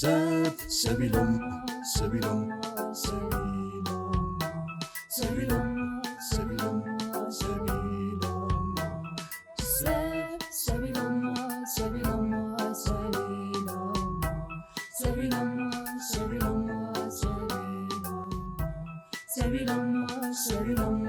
ሰብ ሰቢሎም ሰቢሎም ሰቢሎም ሰቢሎም ሰቢሎም ሰቢሎም ሰብ ሰቢሎም ሰቢሎም ሰቢሎም ሰቢሎም ሰቢሎም ሰቢሎም ሰቢሎም ሰቢሎም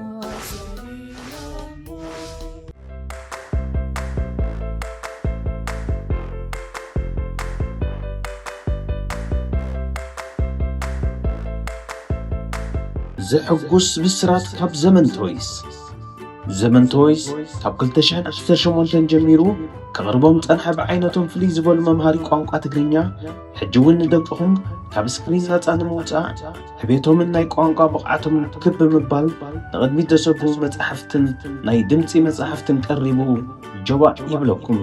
ዘሐጉስ ብስራት ካብ ዘመን ቶይስ። ዘመን ቶይስ ካብ ክልተ ሽሕን ዓሰርተ ሸሞንተን ጀሚሩ ከቕርቦም ጸንሐ ብዓይነቶም ፍልይ ዝበሉ መምሃሪ ቋንቋ ትግርኛ፣ ሕጂ እውን ንደቅኹም ካብ ስክሪን ናጻ ንምውጻእ፣ ዕቤቶምን ናይ ቋንቋ ብቕዓቶምን ክብ ብምባል ንቕድሚት ዘሰጉ መጻሕፍትን ናይ ድምጺ መጻሕፍትን ቀሪቡ ጀባእ ይብለኩም።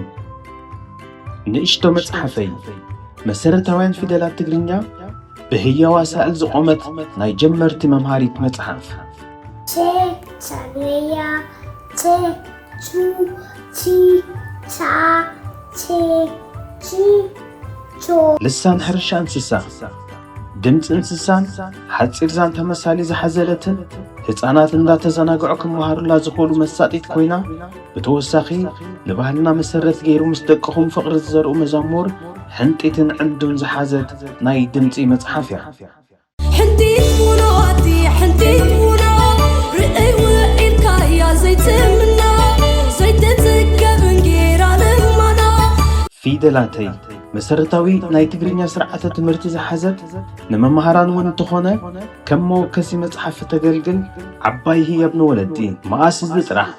ንእሽቶ መጽሓፈይ፣ መሰረታውያን ፊደላት ትግርኛ ብህያው ኣሳእል ዝቖመት ናይ ጀመርቲ መምሃሪት መጽሓፍ። ቼ፣ ቻንያ፣ ቼ፣ ቹ፣ ቺ፣ ቻ፣ ቼ፣ ቺ፣ ቾ። ልሳን ሕርሻ እንስሳ፣ ድምፂ እንስሳን ሓፂር ዛንታ መሳሊ ዝሓዘለትን ህፃናት እንዳተዘናግዑ ክመሃሩላ ዝኽእሉ መሳጢት ኮይና፣ ብተወሳኺ ንባህልና መሰረት ገይሩ ምስ ደቅኹም ፍቕሪ ዝዘርኡ መዛሙር ሕንጢትን ዕንዱን ዝሓዘት ናይ ድምፂ መፅሓፍ እያ። ሕንጢት ውኖ ኣቲ ሕንጢት ውኖ ርእይ ውዒልካያ ዘይትምና ዘይትጽገብ እንጌራ ልመና። ፊደላተይ መሰረታዊ ናይ ትግርኛ ስርዓተ ትምህርቲ ዝሓዘት፣ ንመምሃራን እውን እንተኾነ ከም መወከሲ መጽሓፍ እተገልግል ዓባይ ህያብ ንወለዲ። መኣስ እዚ ጥራሕ፣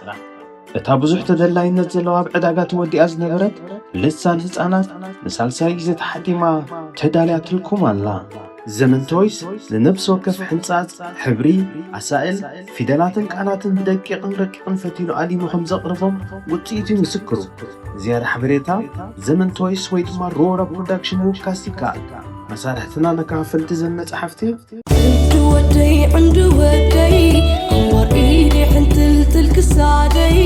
እታ ብዙሕ ተደላይነት ዘለዋ ኣብ ዕዳጋ ተወዲኣ ዝነበረት ልሳን ህጻናት ንሳልሳይ ግዜ ተሓቲማ ተዳልያትልኩም ኣላ። ዘመን ቶይስ ንነፍሲ ወከፍ ሕንጻጽ፣ ሕብሪ፣ ኣሳእል፣ ፊደላትን ቃላትን ብደቂቕን ረቂቕን ፈቲኑ ኣሊሙ ከም ዘቕርቦም ውጽኢቱ እዩ ምስክሩ። ዝያዳ ሓበሬታ ዘመን ቶይስ ወይ ድማ ሮራ ፕሮዳክሽን ምውካስ ይከኣል። መሳርሕትና መከፋፈልቲ ዘን መጻሕፍቲ ዕንዱ ወደይ ዕንዱ ወደይ ዕንባር ኢዲ ሕንትልትል ክሳደይ።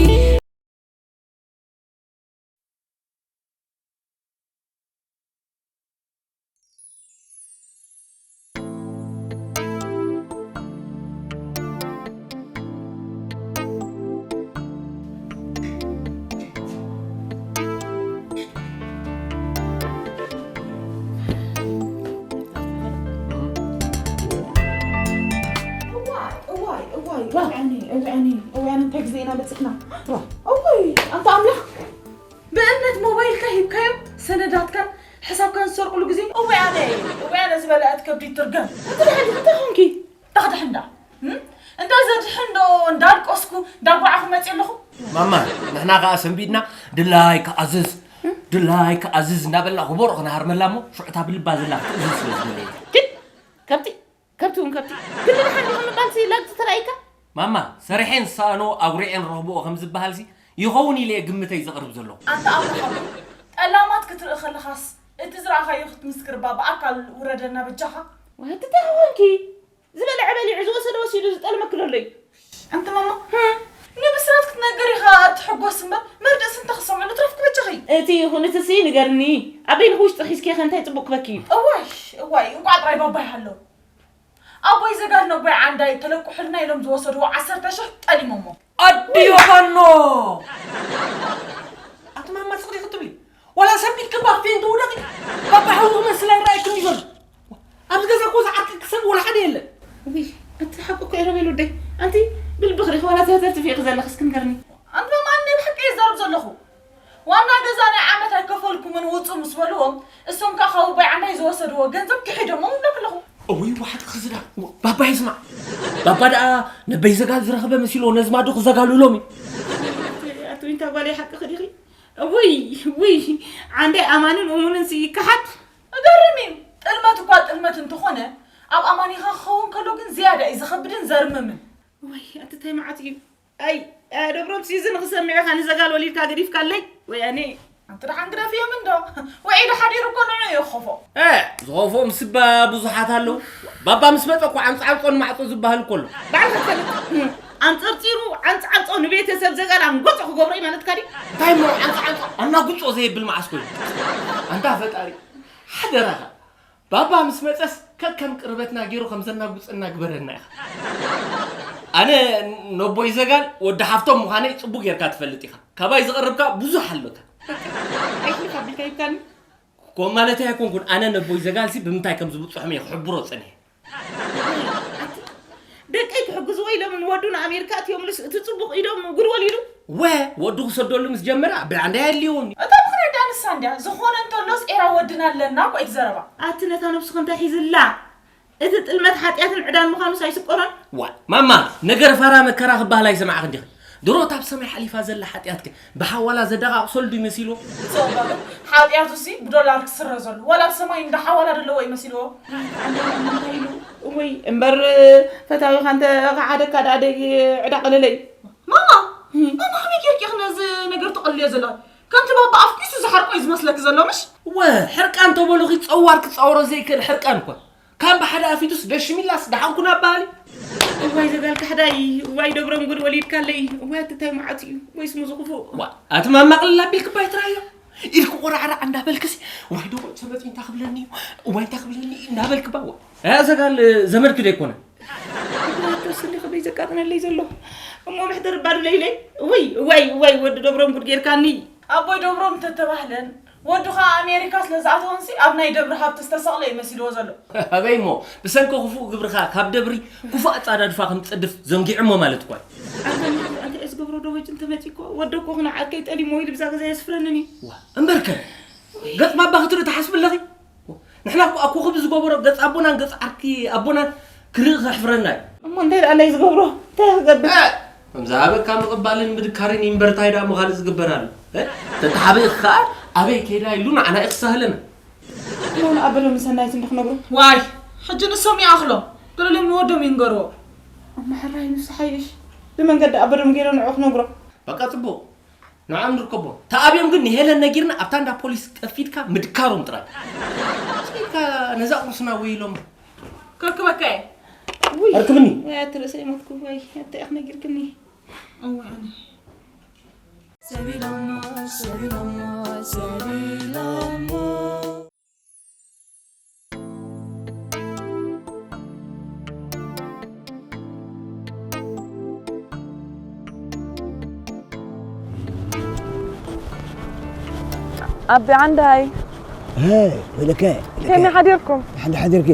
እዋይ እዋይ እዋይ እውዕኒ እውዕኒ እውዕኒ እንታይ ግዜ ኢና በፅሕና። እዋይ ኣንታ ኣምላኽ ብእምነት ሞባይልካ ሂብካዮም ሰነዳትካን ሕሳብካን ዝሰርቁሉ ግዜ። እወይ ኣነ እወይ ኣነ ዝበለዐት ከብዲ ትርገም። እንታይ ደሓን እንታይ ኾንኪ? ተኽድሕ እንዳ እም? እንዳ ዘድሕን ዶ እንዳልቀስኩ እንዳጓዓኹ መፅእ ኣለኹ። ማማ ንሕና ከዓ ሰንቢድና ድላይ ክኣዝዝ ድላይ ክኣዝዝ እንዳበልና ክቦሮ ክነሃርመላ እሞ ሽዑታ ብልባ ዘላ ክትእዝዝ ስለ ዝደለየ። ከብቲ ከብቲ እውን ከብቲ ክንዲ ደሓን ዲኹም ምባልሲ ለግፂ ተራኢካ? ማማ ሰሪሐን ዝሰኣንኦ ኣጉሪዐን ረኽብኦ ከምዝበሃልሲ ይኸውን ኢለ እየ ግምተይ ዘቕርብ ዘለኹ። ኣንታ ኣቦ ሓወይ ጠላማት ክትርኢ ከለኻስ እቲ ዝረኣኻዮ ክትምስክር እባ ብኣካል ውረደና በጃኻ። ዋይ ኣቲ እንታይ ኾንኪ? ዝበልዐ በሊዑ ዝወሰደ ወሲዱ ዝጠልመኪ ዘሎ እዩ። ኣንቲ ማማ ንብስራት ክትነግር ኢኻ ትሕጎስ እምበር መርድእሲ እንተኽሰምዑ ንትረፍኪ በጃኺ። እቲ ይኹን እትሲ ንገርኒ ኣበይ ንኽውሽጢ ሒዝኪ ኸ እንታይ ጽቡቕ ክበኪ እዩ። እዋይ እዋይ እንቋዕ ጥራይ ባባይ ሃለው። ኣቦይ ዘጋል ነቦይ ዓንዳይ ተለቁሑልና ኢሎም ዝወሰድዎ ዓሰርተ ሽሕ ጠሊሞሞ። ኣዲዮ ፋኖ ኣቲ ማማ ስቕ ዲኺ ትብሊ ዋላ ሰንቢድኪ ባፌን ትውደቒ ባባ ሓዊ ክመስል ኣይረኣየክን እዩ ዘሎ ኣብዚ ገዛ እኮ ዝዓርቀኪ ሰብ ዋላ ሓደ የለን ውይ ኣቲ ሓቂ እኮ እዩ ሮቤል ወደይ ኣንቲ ብልቢ ክሪኺ ዋላ ተህተርትፊ ኢኺ ዘለኺ እስኪ ንገርኒ ኣንቲ ማማ ኣነ ብሓቂ እየ ዝዛረብ ዘለኹ ዋና ገዛ ናይ ዓመት ኣይከፈልኩምን ውፁ ምስ በልዎም እሶም ከዓ ካብ ኣቦይ ዓንዳይ ዝወሰድዎ ገንዘብ ክሒዶሞ ይብለኪ ኣለኹ። እውይ ዋሕዲ ክርዝዳ ባባ ይስማዕ ባባ ደኣ ነበይ ዘጋል ዝረኸበ መሲልዎ ነዚ ማዶ ክዘጋልሎም እዩ። ኣቲ ዊንታ ጓለይ ሓቅኺ ዲኺ? ውይ ውይ ዓንዳይ ኣማንን እሙንን ሲ ይከሓድ። እገርም እዩ ጥልመት እኳ ጥልመት እንተኾነ ኣብ ኣማኒኻ ክኸውን ከሎ ግን ዝያዳ እዩ ዘኸብድን ዘርምምን። ውይ ኣቲ ታይ መዓት እዩ። ኣይ ኣደብሮም ሲዚ ንኽሰምዕ ኢኻ ንዘጋል ወሊድካ ገዲፍካለይ ወያኔ። ኣንቲ ደሓን ግደፍዮም እንዶ ውዒሉ ሓዲሩ እኮ ንዑ እዩ ክኸፎ። እ ዝኸፍኦም ስባ ብዙሓት ኣለዉ። ባባ ምስ መጸ እኮ ዓንጻዓንጾ ንማዕጾ ዝበሃል እኮ ኣሎ። ባዕልኻ ትፈልጥ። ኣንጸርጺሩ ዓንጻዓንጾ ንቤተሰብ ዘጋል ኣንጎጾ ክገብሮ እዩ ማለትካ ድዩ? እንታይ እሞ ዓንጻዓንጾ ኣናጉጾ ዘየብል መዓስ ኮይኑ? ኣንታ ፈጣሪ፣ ሓደራኻ፣ ባባ ምስ መጸስ ከከም ቅርበትና ገይሩ ከም ዘናጉጸና ግበረና ኢኻ። ኣነ ነቦይ ዘጋል ወዲ ሓፍቶም ምዃነይ ጽቡቕ ጌርካ ትፈልጥ ኢኻ። ካባይ ዝቐርብካ ብዙሕ ኣሎካ። ኣይትልካ ቢልካ ይብካኒ። ኮ ማለት ኣይኮንኩን፣ ኣነ ነቦይ ዘጋልሲ ብምንታይ ከም ዝብጽሖም እየ ክሕብሮ ጸኒሐ። ኣቲ፣ ደቀይ ክሕግዝዎ ኢሎም ንወዱ ንኣሜሪካ እትዮም ልስ እቲ ጽቡቕ ኢዶም ጉድወል ኢሉ። ወ፣ ወዱ ክሰደሉ ምስ ጀመረ ኣብ ብራንዳ የድልይዎም እዩ። እታ ምኽንያት ደኣ ንሳ እንድያ። ዝኾነ እንተሎስ ኤራ ወድና ኣለና እኮ እዩ ዝዘረባ። ኣቲ ነታ ነብስኹ እንታይ ሒዝላ? እቲ ጥልመት ሓጢኣትን ዕዳን ምዃኑስ ኣይስቆሮን? ዋ፣ ማማ፣ ነገር ፋራ መከራ ክበሃል ኣይሰማዕኽን ዲኺ? ድሮ እታ ኣብ ሰማይ ሓሊፋ ዘላ ሓጢኣትከ ብሓዋላ ዘደቓቕሰሉ ድዩ መሲልዎ? ጸባብ ሓጢኣቱሲ ብዶላር ክስረዘሉ፣ ዋላ ኣብ ሰማይ እንዳ ሓዋላ ደለዎ እዩ መሲልዎ። ኣንታ እንታይ ኢሉ? ወይ እምበር ፈታዊኻ እንተ ከሓደካ ደኣ ደይ ዕዳ ቀለለይ። ማማ፣ ማማ ከመይ ጌርኪ ኢኺ ነዚ ነገር ተቐልልዮ ዘለኺ? ከምቲ ባባ ኣፍኪሱ ዝሓርቆ እዩ ዝመስለኪ ዘሎ ምሽ? ወ፣ ሕርቃን ተበሉኺ ጸዋር ክጻወሮ ዘይክእል ሕርቃን እኳ። ካብ ብሓደ ኣፊቱስ ደሽሚላስ ደሓንኩን ኣበሃሊ። እዋይ ዘጋል ካሕዳይ፣ እዋይ ደብረም ጉድ ወሊድካለይ፣ እዋይ ኣቲ ታይ መዓት እዩ፣ ወይ ስሙ ዝኽፉእ። ዋ፣ ኣቲ ማማ ቅልል ኣቢልክ ባይ ትራዮ። ኢድክ ቆራዕራዕ እንዳበልክሲ፣ ዋይ ዶ ተመጺ እንታይ ክብለኒ እዩ፣ ዋይ እንታይ ክብለኒ እዩ እንዳበልክ ባዋ። እ፣ ዘጋል ዘመድክ ዶ ኣይኮነ? እዋይ ኣቲ ወስሊ ክበይ ዘቃጥነለይ ዘሎ። እሞ ምሕደር ባዱ ለይለይ። እውይ፣ እዋይ፣ እዋይ፣ ወዲ ደብረም ጉድ ጌርካኒ። ኣቦይ ደብሮም እንተተባህለን፣ ወዱ ኸኣ ኣሜሪካ ስለ ዝኣተወንሲ፣ ኣብ ናይ ደብሪ ሃብቲ ዝተሰቕለ እዩ መሲልዎ ዘሎ። ኣበይ እሞ፣ ብሰንኪ ክፉእ ግብርኻ ካብ ደብሪ ክፉእ ኣጻዳድፋ ከም ትጸድፍ ዘንጊዑሞ ማለት እኳ እዩ። ኣንተ እንታይ እየ ዝገብሮ ዶ ወጭ እንተመጺእኮ፣ ወደኮ ኹን ዓርከይ ጠሊሞ ኢሉ ብዛ ገዛ የስፍረንን እዩ። ዋ፣ እምበርከ፣ ገጽ ባባ ክትርኢ ትሓስቢ ኣለኺ? ንሕና እኮ ኣብ ኮኸብ ዝገበሮ ገጽ ኣቦናን ገጽ ዓርኪ ኣቦናን ክርኢ ከሕፍረና እዩ። እሞ እንታይ ደኣ ኣለይ ዝገብሮ? እንታይ ክገብር? እ፣ ከም ዝሃበካ ምቕባልን ምድካርን ይንበር ታይ ደኣ ምኻልእ ዝግበር ኣሎ? እ? ተተሓቢእኺ ከኣ ኣበይ ከይዳ ኢሉ ንዓና እዩ ክሳህለና። እሞ ንኣበሎም ሰናይት እንዶ ክነግሮ? ዋይ፣ ሕጂ ንሶም ይኣኽሎም። ገለሎም ንወዶም ይንገርዎ። ኣማሕራይ ንሱ ሓይሽ። ብመንገዲ ኣበሎም ገይሮም ንዑ ክነግሮ። በቃ ጽቡቕ። ንዖም ንርከቦም። ተኣብዮም ግን ንሄለን ነጊርና ኣብታ እንዳ ፖሊስ ቀፊድካ ምድካሮም ጥራይ። ቀፊድካ ነዛ ቁርስና ወይ ኢሎም። ከርክበካ እየ። ውይ። ኣርክብኒ። ወይ ኣቲ ርእሰይ ሞትኩ ወይ ኣቲ ኢኽ ነጊርክኒ። እወ ኣነ። ሰቢሎሞ፣ ሰቢሎሞ፣ ሰቢሎሞ። ኣቢ ዓንዳይ። ሀ፣ ወለከ፣ ወለከ። ከመይ ሓዲርኩም? ሓዲ ሓዲርኪ?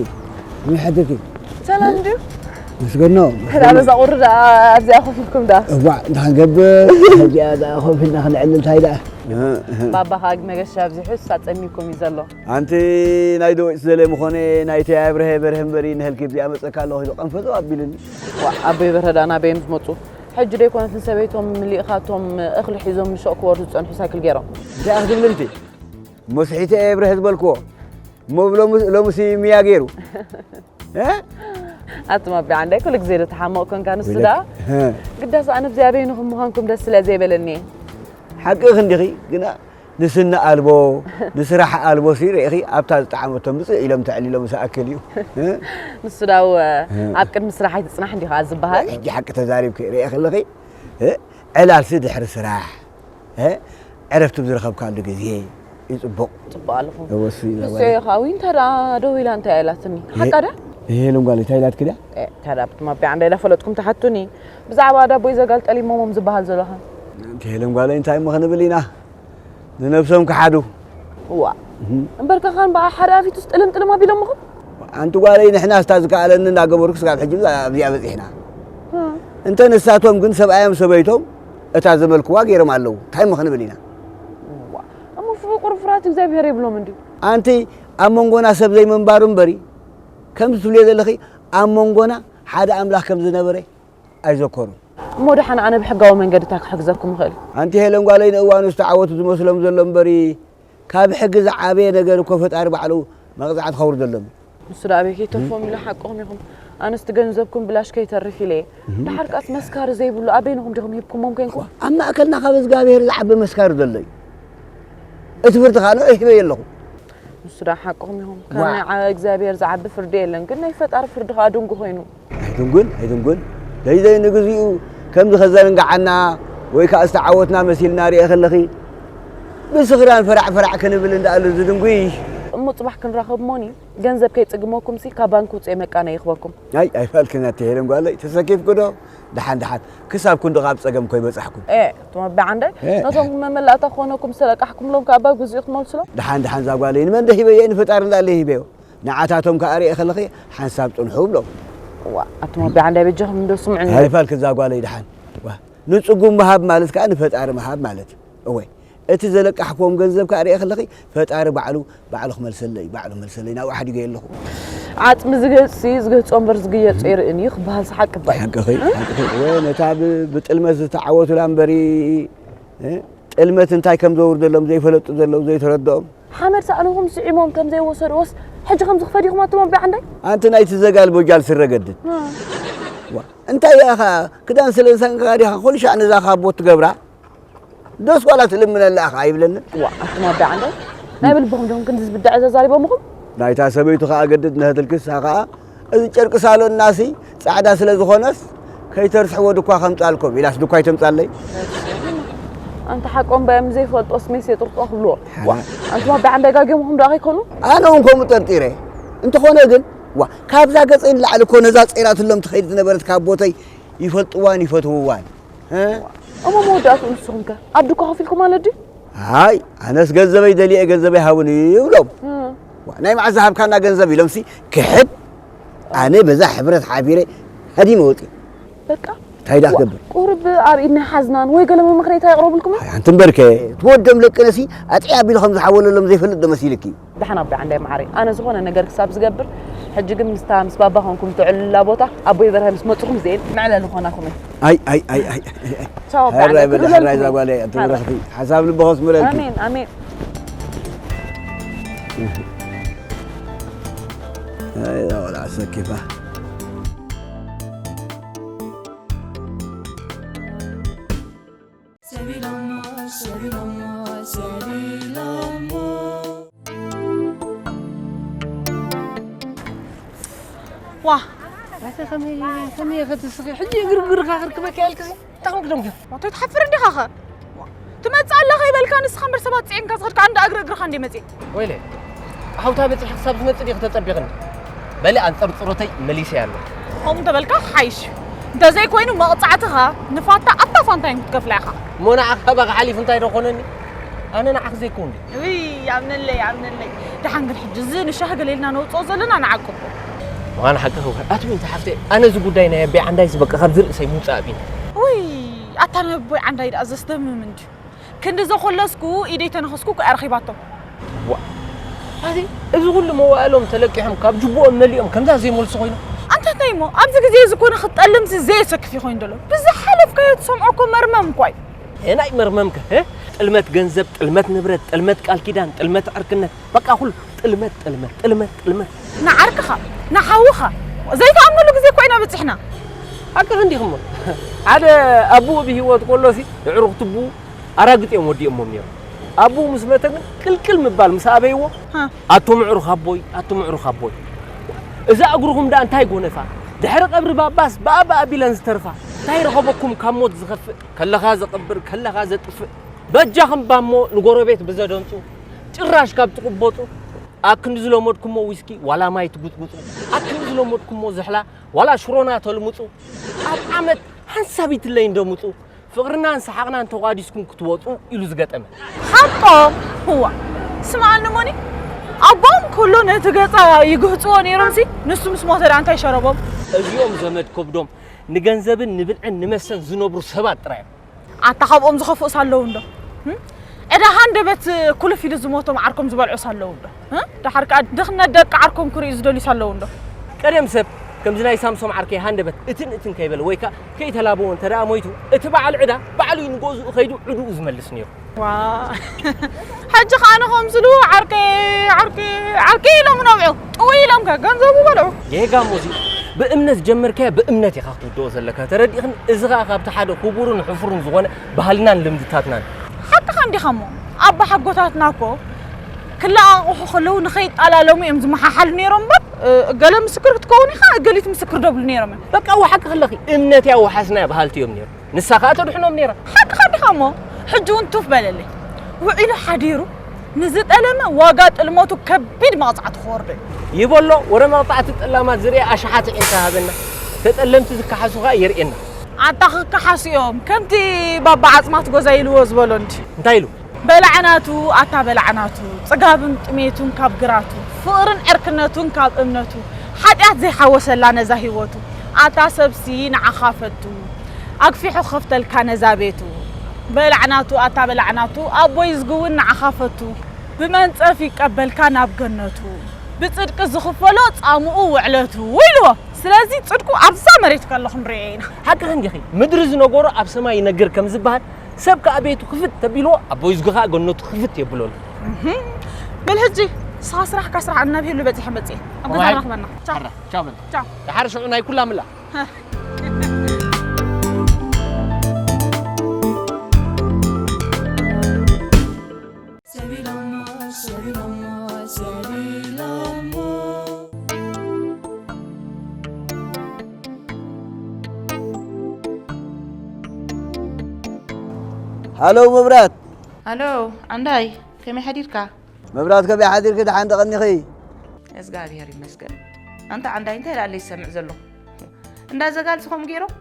ከመይ ሓዲርኪ? ሰላም ድዩ? መስገኖ፣ ከዳ መስገኖ። በዛ ቁሪ ደኣ ኣብዚኣ ኮፍ ኢልኩም ደኣ። እዋእ፣ እንታይ ክንገብር? ኣብዚኣ ደኣ ኮፍ ኢልና ክነዕልል እንታይ ደኣ? ባባ ከኣ መገሻ ኣብዚሑ፣ እሳ ጸሚኩም እዩ ዘሎ። ኣንቲ ናይ ደወጭ ዘለ ምኾነ ናይ ተያይ ብርሀ በርሀ እምበሪ ንህልኪ እዚኣ መጸካ ኣለኹ ኢሉ ቀንፈዞ ኣቢሉኒ። ዋእ፣ ኣቦይ በርሀ ደኣ ናበይ እዮም ዝመጹ? ሕጂ ደይኮነት ንሰበይቶም ልኢኻቶም እኽሊ ሒዞም ንሸቕ ክወርዱ ዝጸንሑ ሳይክል ገይሮም። እንታይ ክትብሊ እንቲ? መስሒተ እየ ብርሀ ዝበልክዎ። እሞ ብሎምስ-፣ ሎምሲ ምያ ገይሩ። እ? ኣቱም ኣቢ ዓንዳይ ኩሉ ግዜ ዶ ተሓመቕ ኮንካ ንሱ ወይለክ። ደኣ? እ። ግዳስ ኣነ ብዚኣ በይንኹም ምዃንኩም ደስ ስለ ዘይበለኒ እየ። ሓቅኺ እንዲኺ፣ ግና ንስኒ ኣልቦ፣ ንስራሕ ኣልቦ ሲ ርኢኺ ኣብታ ዝጠዓመቶ ምጽእ ኢሎም ተዕሊሎም ዝኣክል እዩ። እ? ንሱ ደኣ እወ፣ እ። ኣብ ቅድሚ ስራሕ ኣይትጽናሕ እንዲኻ ዝበሃል። ሕጂ ሓቂ ተዛሪብኪ ርኢኺ ኣለኺ። እ? ዕላልሲ ድሕሪ ስራሕ። እ? ዕረፍቲ ዝረኸብካሉ ግዜ ይጽቡቕ። ጽቡቕ ኣለኹም። እወ፣ እሱ እዩ ንሱ ዘዋሪ። እየ ኻዊ፣ እንታይ ደኣ ደው ኢላ እንታይ ኢላትኒ? እ፣ ሓቃ ድያ? እ፣ ሄለን ጓለይ፣ እንታይ ኢላትኪ ድያ? እ፣ እንታይ ደኣ ብትማቢ ዓንዳ ኢላ ፈለጥኩም ትሓቱኒ። ብዛዕባ ዳቦይ ዘጋል ጠሊሞሞም ዝበሃል ዘለኻ። እንቲ ሄለን ጓለይ፣ እንታይ እሞ ክንብል ኢና? ንነብሶም ክሓዱ። እዋ። እህ። እምበርከ ኻን ብሓደ ኣፊቱስ ጥልም ጥልም ኣቢሎምኹም? ኣንቲ ጓለይ፣ ንሕና ስታ ዝከኣለኒ እንዳገበርኩ ስጋብ ሕጂ ኣብዚኣ በጺሕና። እ። እንተ ንሳቶም ግን ሰብኣዮም ሰበይቶም እታ ዘመልክዋ ገይሮም ኣለዉ። እንታይ እሞ ክንብል ኢና? እዋ። እሞ ፍቑር ፍርሃት እግዚኣብሔር የብሎም እንድዩ? ኣንቲ ኣብ መንጎና ሰብ ዘይምንባሩ እምበሪ፣ ከምዚ ትብልዮ ዘለኺ ኣብ መንጎና ሓደ ኣምላኽ ከም ዝነበረ ኣይዘከሩን። እሞ ደሓን ኣነ ብሕጋዊ መንገዲ እንታይ ክሕግዘኩም እኽእል? ኣንቲ ሄለን ጓለይ ንእዋኑ ዝተዓወቱ ዝመስሎም ዘሎ እምበሪ፣ ካብ ሕጊ ዝዓበየ ነገር እኮ ፈጣሪ ባዕሉ መቕጻዕቲ ከውርደሎም። ንሱ ደኣ ኣበይ ከይተርፎም ኢሉ ሓቅኹም ኢኹም። ኣነስ እቲ ገንዘብኩም ብላሽ ከይተርፍ ኢለ እየ። እህ። ደሓር ከኣስ መስካሪ ዘይብሉ ኣበይንኹም ዲኹም ሂብኩሞም ኮንኩም? ኣብ ማእከልና ካብ እግዚኣብሔር ዝዓቢ መስካሪ ዘሎ እዩ። እቲ ፍርዲ ከኣ ንዑ ሂበዮ ኣለኹ። ንሱ ደኣ ሓቅኹም ኢኹም። ዋ። ካብ ናይ ዓ-፣ እግዚኣብሔር ዝዓቢ ፍርዲ የለን፣ ግን ናይ ፈጣሪ ፍርዲ ከኣ ድንጉ ኮይኑ። ኣይድንጉን፣ ኣይድንጉን። ደይ ደይ ንግዚኡ ከምዚ ከዘንግዓና ወይ ከዓ ዝተዓወትና መሲልና ርኤ ከለኺ ብስኽራን ፈራዕ ፈራዕ ክንብል እንዳኣሉ ዝድንጉይ። እሞ ጽባሕ ክንራኸብ እሞኒ ገንዘብ ከይጽግመኩም ሲ ካብ ባንክ ውጽኤ መቃነ ይኽበኩም። ኣይ ኣይፋልክን ኣቲ ሄለን ጓለይ ተሰኪፍኩ ዶ? ደሓን ደሓን ክሳብ ክንዱ ካብ ጸገም ኮይ በጻሕኩም። ኤ እቶም ኣቢ ዓንዳይ ኤ። ነቶም መመላእታ ክኾነኩም ዝተለቃሕኩምሎም ከኣ ባንክ ውጽኢ ክትመልሱሎም። ደሓን ደሓን እዛ ጓለይ ንመን ደ ሂበዮ? ንፈጣሪ እንዳለ ሂበዮ። ንዓታቶም ከኣ ርኤ ከለኺ ሓንሳብ ጽንሑ ብሎም። ዋ ኣቶም ኣቢ ዓንዳይ በጃኹም እንዶ ስምዑኒ። ኣይፋልክ እዛ ጓለይ ደሓን። ዋ ንጽጉም ምሃብ ማለት ከኣ ንፈጣሪ ምሃብ ማለት እዩ። እወ እቲ ዘለቃሕክዎም ገንዘብ ከኣ ርኤ ከለኺ ፈጣሪ ባዕሉ ባዕሉ ክመልሰለይ ባዕሉ መልሰለይ ናብኡ ሓዲገ ኣለኹ። ዓጽሚ ዝገጽ ሲ ዝገጾ እምበር ዝግየጾ ይርእን እዩ ክበሃል ሓቂ ባይ። ሓቅኺ ሓቅኺ። እወ ነታ ብ- ብጥልመት ዝተዓወቱላ እምበሪ እ? ጥልመት እንታይ ከም ዘውርደሎም ዘይፈለጡ ዘለዉ ዘይተረድኦም። ሓመድ ሳእንኹም ስዒሞም ከም ዘይወሰድዎስ ሕጂ ከም ዝኽፈዲኹም ኣቶም ኣቢ ዓንዳይ። ኣንቲ ናይቲ ዘጋል ቦጃል ስረ ገድድ። ዋ እንታይ ኢኻ ክዳን ስለ ዝሰንካ ዲኻ ኩሉ ሻዕ ነዛ ካቦት ትገብራ? ዶስ ዋላ ትልምነላ ኢኻ ኣይብለንን። ዋ ኣቱም ኣቢ ዓንደ ናይ ብልብኹም ዲኹም ክንዲ ዝብዳዕ ዘዛሪቦምኹም? ናይታ ሰበይቱ ኸኣ ገድድ ነህትልክስ ኸኣ እዚ ጨርቂ ሳሎንናሲ ጻዕዳ ስለ ዝኾነስ ከይተርስሕዎ ድኳ ከምጻልኩም ኢላስ ድኳ ይተምጻለይ። ኣንታ ሓቆም ባዮም ዘይፈልጦስ ሜስ የጥርጦ ክብልዎ። ዋ ኣንቱም ኣቢ ዓንደ ጋጊምኹም ዶ ከይኮኑ? ኣነ እውን ከምኡ ጠርጢረ። እንተኾነ ግን ዋ ካብዛ ገጸይ ንላዕሊ እኮ ነዛ ጸይራትሎም ትኸይድ ዝነበረት ካብ ቦተይ ይፈልጥዋን ይፈትውዋን። እሞ መወዳእትኡ ንስኹም ከ ኣብ ድኳ ከፊልኩም ኣሎ ድዩ? ኣይ ኣነስ ገንዘበይ ደልየ ገንዘበይ ሃቡኒ ይብሎም። ዋ፣ ናይ መዓዝ ዝሃብካና ገንዘብ ኢሎምሲ ክሕድ ኣነ በዛ ሕብረት ሓቢረ ሃዲመ ወፂ። በቃ እንታይ ዳ ክገብር? ቁርብ ኣርእድና ሓዝናን ወይ ገለ መምኽሬታ የቕረብልኩም? ኣይ ኣንቲ እምበርከ ትወደም ለቅነሲ ኣጥያ ኣቢሉ ከም ዝሓወለሎም ዘይፈልጥ ዶ መሲልኪ? ደሓን ኣቦይ ዓንዳይ መዓረይ፣ ኣነ ዝኾነ ነገር ክሳብ ዝገብር፣ ሕጂ ግን ምስታ ምስ ባባ ኾንኩም ትዕልሉላ ቦታ ኣቦይ በርሀ ምስ መጹኹም እዚኤን መዕለሊ ኾናኹመን። ኣይ ኣይ ኣይ ኣይ። ኣይ። ቻው ኣቦይ ዓንዳይ። ሕራይ በሊ ሕራይ እዛ ጓለይ ኣንቲ በረኽቲ ሓሳብ ልቢ ኾስምረልኪ። ኣሜን ኣሜን። ኣይ እዛ ቆልዓ ሰኪፋ። ዋ ኣተ ከመይ ከመይ ክትስኺ ሕጂ ግርግርካ ክርክበካ ያልክሲ እንታይ ኮንክ ደንጉ ኣቶ ትሓፍር እንዲኻ ኸ ትመጽእ ኣለኻ ይበልካ ንስኻ እምበር ሰባት ጽዒንካ ዝኸድካ እንዳ እግሪ እግርኻ እንደ መጽእ ወይለ ኣውታ በጺሕ ክሳብ ዝመጽእ ዲኺ ተጸቢቕኒ በሊ ኣንጸርጽሮተይ መሊሰያ ኣሎ ከምኡ እንተበልካ ሓይሽ እንተዘይኮይኑ መቕጻዕትኻ ንፋታ ኣብታ ፋንታይን ክትከፍላ ኢኻ እሞ ንዓኻ ካባኻ ሓሊፉ እንታይ ዶ ኮነኒ ኣነ ንዓኺ ዘይኮን ድየ ውይ ኣምነለይ ኣምነለይ ደሓን ግን ሕጂ እዚ ንሻሂ ገለ ኢልና ነውፅኦ ዘለና ንዓቅቦ ምዃን ሓቂ ክውሕድ ኣትሚ እንተ ሓፍተይ ኣነ እዚ ጉዳይ ናይ ኣበይ ዓንዳይሲ በቃ ካብዚ ርእሰይ ምውፃእ ኣቢኒ ውይ ኣታ ነቦይ ዓንዳይ ደኣ ዘስደምም እንድዩ ክንዲ ዘኾለስኩ ኢደይ ተነኸስኩ እኮ እያ ረኺባቶ ዋ ኣዚ እዚ ኩሉ መዋእሎም ተለቂሖም ካብ ጅቦኦም መሊኦም ከምዛ ዘይመልሱ ኮይኖም ኣንታ እንታይ እሞ ኣብዚ ግዜ እዚ ኮነ ክትጠልምሲ ዘየሰክፍ እዩ ኮይኑ ዘሎ ብዝሓለፍካዮ ትሰምዖ እኮ መርመም እኳ እዩ ናይ መርመምከ ጥልመት ገንዘብ፣ ጥልመት ንብረት፣ ጥልመት ቃል ኪዳን፣ ጥልመት ዕርክነት፣ በቃ ኩሉ ጥልመት ጥልመት ጥልመት ጥልመት። ንዓርክኻ፣ ንሓውኻ ዘይትኣምነሉ ግዜ እኮ ኢና በጺሕና። ሓቅኺ እንዲኺ እሞ ሓደ ኣቡኡ ብህይወት ከሎሲ የዕሩኽቲ ኣቡኡ ኣራግጽ እዮም ወዲኦሞም ነይሮም። ኣቡኡ ምስ መተ ግን ቅልቅል ምባል ምስ ኣበይዎ ኣቶም ኣዕሩኽ ኣቦይ ኣቶም ኣዕሩኽ ኣቦይ እዛ እግርኹም ደኣ እንታይ ጎነፋ ድሕሪ ቀብሪ ባባስ ብኣ ብኣ ቢለን ዝተርፋ እንታይ ረኸበኩም ካብ ሞት ዝኸፍእ ከለኻ ዘቕብር ከለኻ ዘጥፍእ በጃኹም ባሞ ንጎረቤት ብዘደንጹ ጭራሽ ካብ ትቕበጹ ኣብ ክንዲ ዝለመድኩሞ ዊስኪ ዋላ ማይ ትጉጽጉጹ ኣብ ክንዲ ዝለመድኩሞ ዝሕላ ዋላ ሽሮና ተልምጹ ኣብ ዓመት ሓንሳብ ይትለይ እንደምጹ ፍቕርናን ሰሓቕናን ተቋዲስኩም ክትወጹ ኢሉ ዝገጠመ። ሓቆም እዋ ስምዓኒ ሞኒ ኣቦም ከሎ ነቲ ገጻ ይግህጽዎ ነይሮምሲ ንሱ ምስ ሞተ ደኣ እንታይ ሸረቦም። እዚኦም ዘመድ ከብዶም ንገንዘብን ንብልዕን ንመስተን ዝነብሩ ሰባት ጥራይ እዮም። ኣታ ካብኦም ዝኸፍኡስ ኣለዉ እንዶ? ዕዳ ሃንደበት ኩልፍ ኢሉ ዝሞቶም ዓርኮም ዝበልዑስ ኣለዉ እንዶ? ደሓር ከኣ ድኽነት ደቂ ዓርኮም ክርእዩ ዝደልዩስ ኣለዉ እንዶ? ቀደም ሰብ ከምዚ ናይ ሳምሶም ዓርከይ ሃንደበት እትን እትን ከይበለ ወይ ከኣ ከይተላበወ እንተ ደኣ ሞይቱ እቲ በዓል ዕዳ ባዕሉ እዩ ንገዝኡ ከይዱ ዕድኡ ዝመልስ ነይሩ። ዋ ሕጂ ከኣ ንኸምስሉ ዓርከይ ዓርከይ ዓርከይ ኢሎም ነብዑ ጥውይ ኢሎም ከ ገንዘቡ በልዑ። ጌጋ እሞ እዚ ብእምነት ዝጀመርካዮ ብእምነት ኢኻ ክትውድኦ ዘለካ ተረዲእኽኒ። እዚ ኸኣ ካብቲ ሓደ ክቡርን ሕፉርን ዝኾነ ባህልናን ልምድታትናን። ሓቅኻ እንዲኻ እሞ ኣባ ሓጎታትና እኮ ክለቓቕሑ ከለዉ ንኸይጣላለሙ እዮም ዝመሓሓሉ ነይሮም እምበር እገለ ምስክር ክትከውን ኢኻ እገሊት ምስክር ደብሉ ነይሮም እዮም። በቃ እወ ሓቅኺ ኣለኺ። እምነት እያ ወሓስና እያ በሃልቲ እዮም ነይሮም። ንሳ ከኣ ተድሕኖም ነይራ። ሓቅኻ ዲኻ እሞ? ሕጂ እውን ቱፍ በለለይ። ውዒሉ ሓዲሩ ንዝጠለመ ዋጋ ጥልመቱ ከቢድ መቕጻዕቲ ክወርዶ እዩ። ይበሎ ወረ መቕጻዕቲ ጠላማት ዝርኢ ኣሽሓት ዒንካ ሃበና። ተጠለምቲ ዝከሓሱ ከኣ የርእየና። ኣታ ክከሓሱ እዮም ከምቲ ባባ ዓጽማት ጎዛ ኢልዎ ዝበሎ እንዲ። እንታይ ኢሉ? በላዕናቱ ኣታ በላዕናቱ ጽጋብን ጥሜቱን ካብ ግራቱ ፍቕርን ዕርክነቱን ካብ እምነቱ ሓጢኣት ዘይሓወሰላ ነዛ ህይወቱ ኣታ ሰብሲ ንዓኻ ፈቱ ኣግፊሑ ክኸፍተልካ ነዛ ቤቱ በላዕናቱ ኣታ በላዕናቱ ኣቦይ ዝግውን ንዓኻ ፈቱ ብመንጸፍ ይቀበልካ ናብ ገነቱ ብጽድቂ ዝኽፈሎ ጻምኡ ውዕለቱ ኢልዎ። ስለዚ ጽድቁ ኣብዛ መሬት ከሎ ክንሪኦ ኢና። ሓቅኺ እንዲኺ፣ ምድሪ ዝነገሮ ኣብ ሰማይ ይነግር ከም ዝበሃል፣ ሰብ ከኣ ቤቱ ክፍት ተቢልዎ፣ ኣቦይ ዝጊ ከኣ ገነቱ ክፍት የብለሉ። በል ሕጂ ንስኻ ስራሕካ ስራሕ፣ ኣነ ናብ ሄሉ በጺሐ መጽየ። ኣብ ገዛ ንራኽበና። ቻው። ቻው በል። ቻው። ደሓር ሽዑ ናይ ኩላ ምላ። ሃሎ መብራት። ሃሎ ዓንዳይ፣ ከመይ ሓዲርካ? መብራት ከመይ ሓዲርኪ? ደሓን ዶ ቀኒኺ? እዝጋብሄር ይመስገን። ኣንታ ዓንዳይ እንታይ ደኣ ኣለይ ዝሰምዕ ዘለኹ? እንዳ ዘጋል ዝኾም ገይሮም?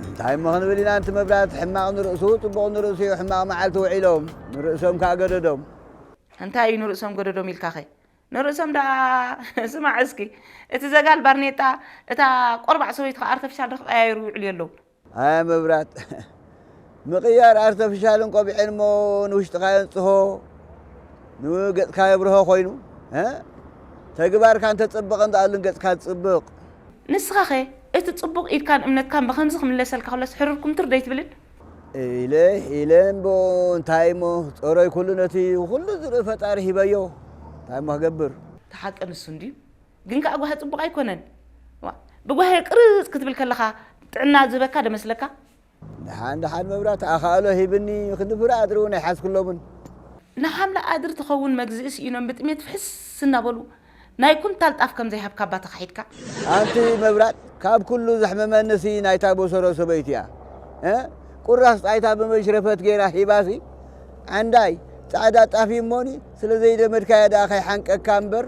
እንታይ እሞ ክንብል ኢና ኣንቲ መብራት፣ ሕማቕ ንርእሱ ጽቡቕ ንርእሱ እዩ፣ ሕማቕ መዓልቲ ውዒሎም ንርእሶም ከኣ ገደዶም። እንታይ እዩ ንርእሶም ገደዶም ኢልካኸ? ንርእሶም ደኣ ስማዕ እስኪ፣ እቲ ዘጋል ባርኔጣ፣ እታ ቆርባዕ ሰበይቱ ከኣ ኣርተፊሻል ዶ ክቐያይሩ ይውዕሉ የለዉ። ኣያ መብራት ምቕያር ኣርተፊሻልን ቆቢዕን እሞ ንውሽጥኻ የንጽሆ ንገጽካ የብርሆ ኮይኑ እ ተግባርካ እንተጽብቕ እንተኣልን ገጽካ ትጽብቕ። ንስኻኸ እቲ ጽቡቕ ኢድካን እምነትካን ብኸምዚ ክምለሰልካ ከሎስ ሕርር ኩምትር ደይትብልን? ኢለ ኢለ እምቦ እንታይ እሞ ጸሮይ ኩሉ ነቲ ኩሉ ዝርኢ ፈጣሪ ሂበዮ እንታይ እሞ ክገብር። እቲ ሓቂ ንሱ እንድዩ። ግን ከኣ ጓሂ ጽቡቕ ኣይኮነን። ዋ፣ ብጓሂ ቅርጽ ክትብል ከለኻ ጥዕና ዝህበካ ዶ መስለካ? ደሓን ደሓን መብራት ኣኻእሎ ሂብኒ ክንዲ ፍረ ኣድሪ እውን ኣይሓዝክሎምን። ንሓምለ ኣድሪ ትኸውን መግዝኢ ስኢኖም ብጥሜት ፍሕስ እናበሉ ናይ ኩንታል ጣፍ ከም ዘይሃብካ እባ ተኻሒድካ። ኣንቲ መብራት ካብ ኩሉ ዘሕመመንሲ ናይታ ቦሰሮ ሰበይቲ እያ። እ ቁራስ ጣይታ ብመሽረፈት ገይራ ሂባሲ ዓንዳይ ጻዕዳ ጣፍ እዩ እሞኒ ስለ ዘይደመድካያ ደኣ ከይሓንቀካ እምበር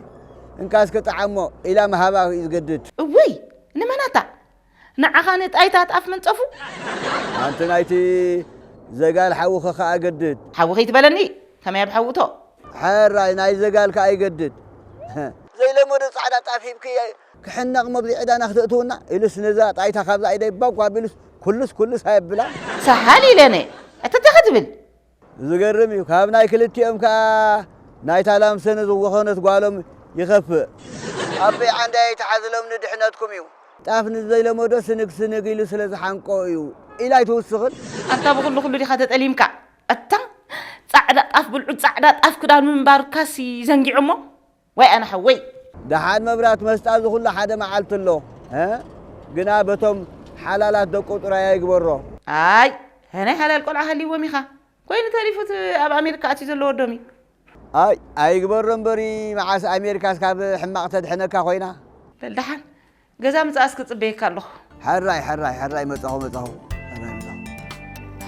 እንካ እስከ ጥዓሞ ኢላ ምሃባ እዩ ዝገድድ። እውይ ንመን ኣታ ንዓኻ ንጣይታ ጣፍ መንጸፉ። ኣንቲ ናይቲ ዘጋል ሓውኺ ከኣ ገድድ። ሓዊ ከይትበለኒ ከመይ ኣብ ሓውእቶ። ሕራይ ናይ ዘጋል ከኣ ይገድድ። ዘይለመዶ ጻዕዳ ጣፍ ሂብኪ ክሕነቕ መብዚ ዕዳና ክተእትውና ኢሉስ ነዛ ጣይታ ካብዛ ኢደይ ባጓ ኣቢሉስ ኩልስ ኩልስ ኣየብላ። ሰሓል ኢለነ እትተ ክትብል ዝገርም እዩ ካብ ናይ ክልቲኦም ከኣ ናይታ ላምሰነ ዝወኸነት ጓሎም ይኸፍእ። ኣበይ ዓንዳይ ተሓዝሎም ንድሕነትኩም እዩ። ጣፍ ንዘይለመዶ ስንግ ስንግ ኢሉ ስለ ዝሓንቆ እዩ ኢላ ኣይትውስኽን። ኣንታ ብኹሉ ኩሉ ዲኻ ተጠሊምካ? ኣታ ጻዕዳ ጣፍ ብልዑ ጻዕዳ ጣፍ ክዳን ምንባርካሲ ዘንጊዑ እሞ ወይ ኣነ ሓወይ። ደሓን መብራት መስጣ እዚ ኩሉ ሓደ መዓልቲ ኣሎ እ ግና በቶም ሓላላት ደቁ ጥራይ ኣይግበሮ። ኣይ ናይ ሓላል ቆልዓ ሃልይዎም ኢኻ። ኮይኑ ተሪፉ እቲ ኣብ ኣሜሪካ ኣትዩ ዘሎ ወዶም እዩ። ኣይ ኣይግበሮ እምበሪ መዓስ ኣሜሪካስ ካብ ሕማቕ ተድሕነካ ኮይና። በል ደሓን ገዛ ምጽኣስ ክጽበየካ ኣለኹ። ሕራይ ሕራይ ሕራይ መጻኹ መጻኹ ሕራይ መጻኹ።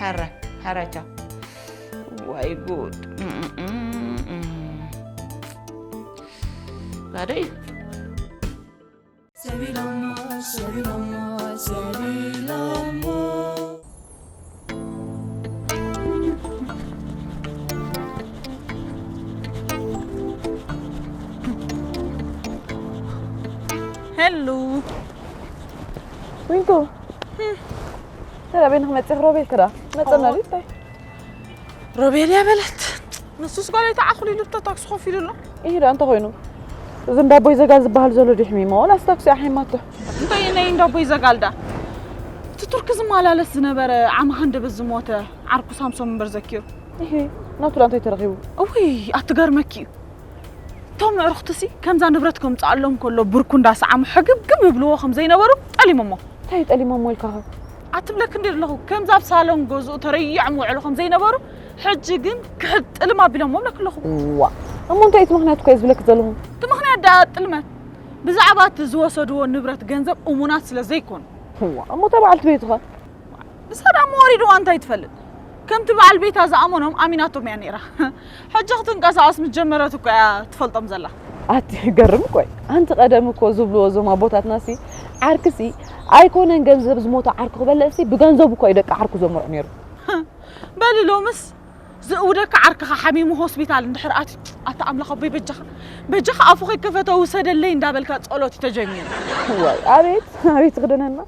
ሕራይ ሕራይ ቻው። ዋይ ጉድ ባዶ እዩ። ሄሉ ዊንኮ ሰላቤን ክመጽእ ሮቤል ክዳ መጸና ሊታይ ሮቤል እያ በለት። ንሱስ ጓለይ ተዓኹል ኢሉ እቶ ታክሲ ኮፍ ኢሉ ኣሎ። ኢሂ ደኣ እንተ ኮይኑ እዚ እንዳቦይ ዘጋል ዝበሃል ዘሎ ድዩ ሕሚሞ ወላስ ታክሲ ኣሕሚማቶ? እንታይ ናይ እንዳቦይ ዘጋል ዳ እቲ ቱርኪ ዝመላለስ ዝነበረ ዓሚ ሃንደበት ዝሞተ ዓርኩ ሳምሶም እምበር ዘኪሩ። ኢሂ ናቱ ዳ እንታይ ተረኺቡ? እውይ ኣትገርመኪ እዩ። እቶም ኣዕሩኽትሲ ከምዛ ንብረት ከምጽኣሎም ከሎ ብርኩ እንዳሰዓሙ ሕግብግብ ይብልዎ ከም ዘይነበሩ ጠሊሞሞ። እንታይ ጠሊሞሞ ኢልካኸ? ኣትብለኪ እንድየ ዘለኹ ከምዛ ኣብ ሳሎን ገዝኡ ተረይዖም ይውዕሉ ከም ዘይነበሩ ሕጂ ግን ክሕድ ጥልም ኣቢሎሞ እብለኪ ኣለኹ። እዋእ እሞ እንታይ እቲ ምኽንያት እኮ እየ ዝብለኪ ዘለኹ። እቲ ምኽንያት ደኣ ጥልመት ብዛዕባ እቲ ዝወሰድዎ ንብረት ገንዘብ እሙናት ስለ ዘይኮኑ። እዋእ እሞ እታ በዓልቲ ቤቱ ኸ? ንሳ ደኣ እሞ ወሪድዋ እንታይ ትፈልጥ? ከምቲ በዓል ቤታ ዝኣመኖም ኣሚናቶም እያ ነይራ። ሕጂ ክትንቀሳቐስ ምስ ጀመረት እኮ እያ ትፈልጦም ዘላ። ኣቲ ገርም እኮ እዩ። ኣንቲ ቀደም እኮ ዝብልዎ እዞም ኣቦታትናሲ ዓርክሲ ኣይኮነን ገንዘብ ዝሞተ ዓርኩ ክበልዕሲ ብገንዘቡ እኮ እዩ ደቂ ዓርኩ ዘምርዑ ነይሩ። በሊ ሎምስ ዝእውደካ ዓርክኻ ሓሚሙ ሆስፒታል እንድሕር ኣትዩ ኣታ ኣምላኽ ኣቦይ በጃኻ በጃኻ ኣፉ ከይከፈተ ውሰደለይ እንዳበልካ ጸሎት እዩ ተጀሚሩ። ዋይ ኣቤት ኣቤት ክደነና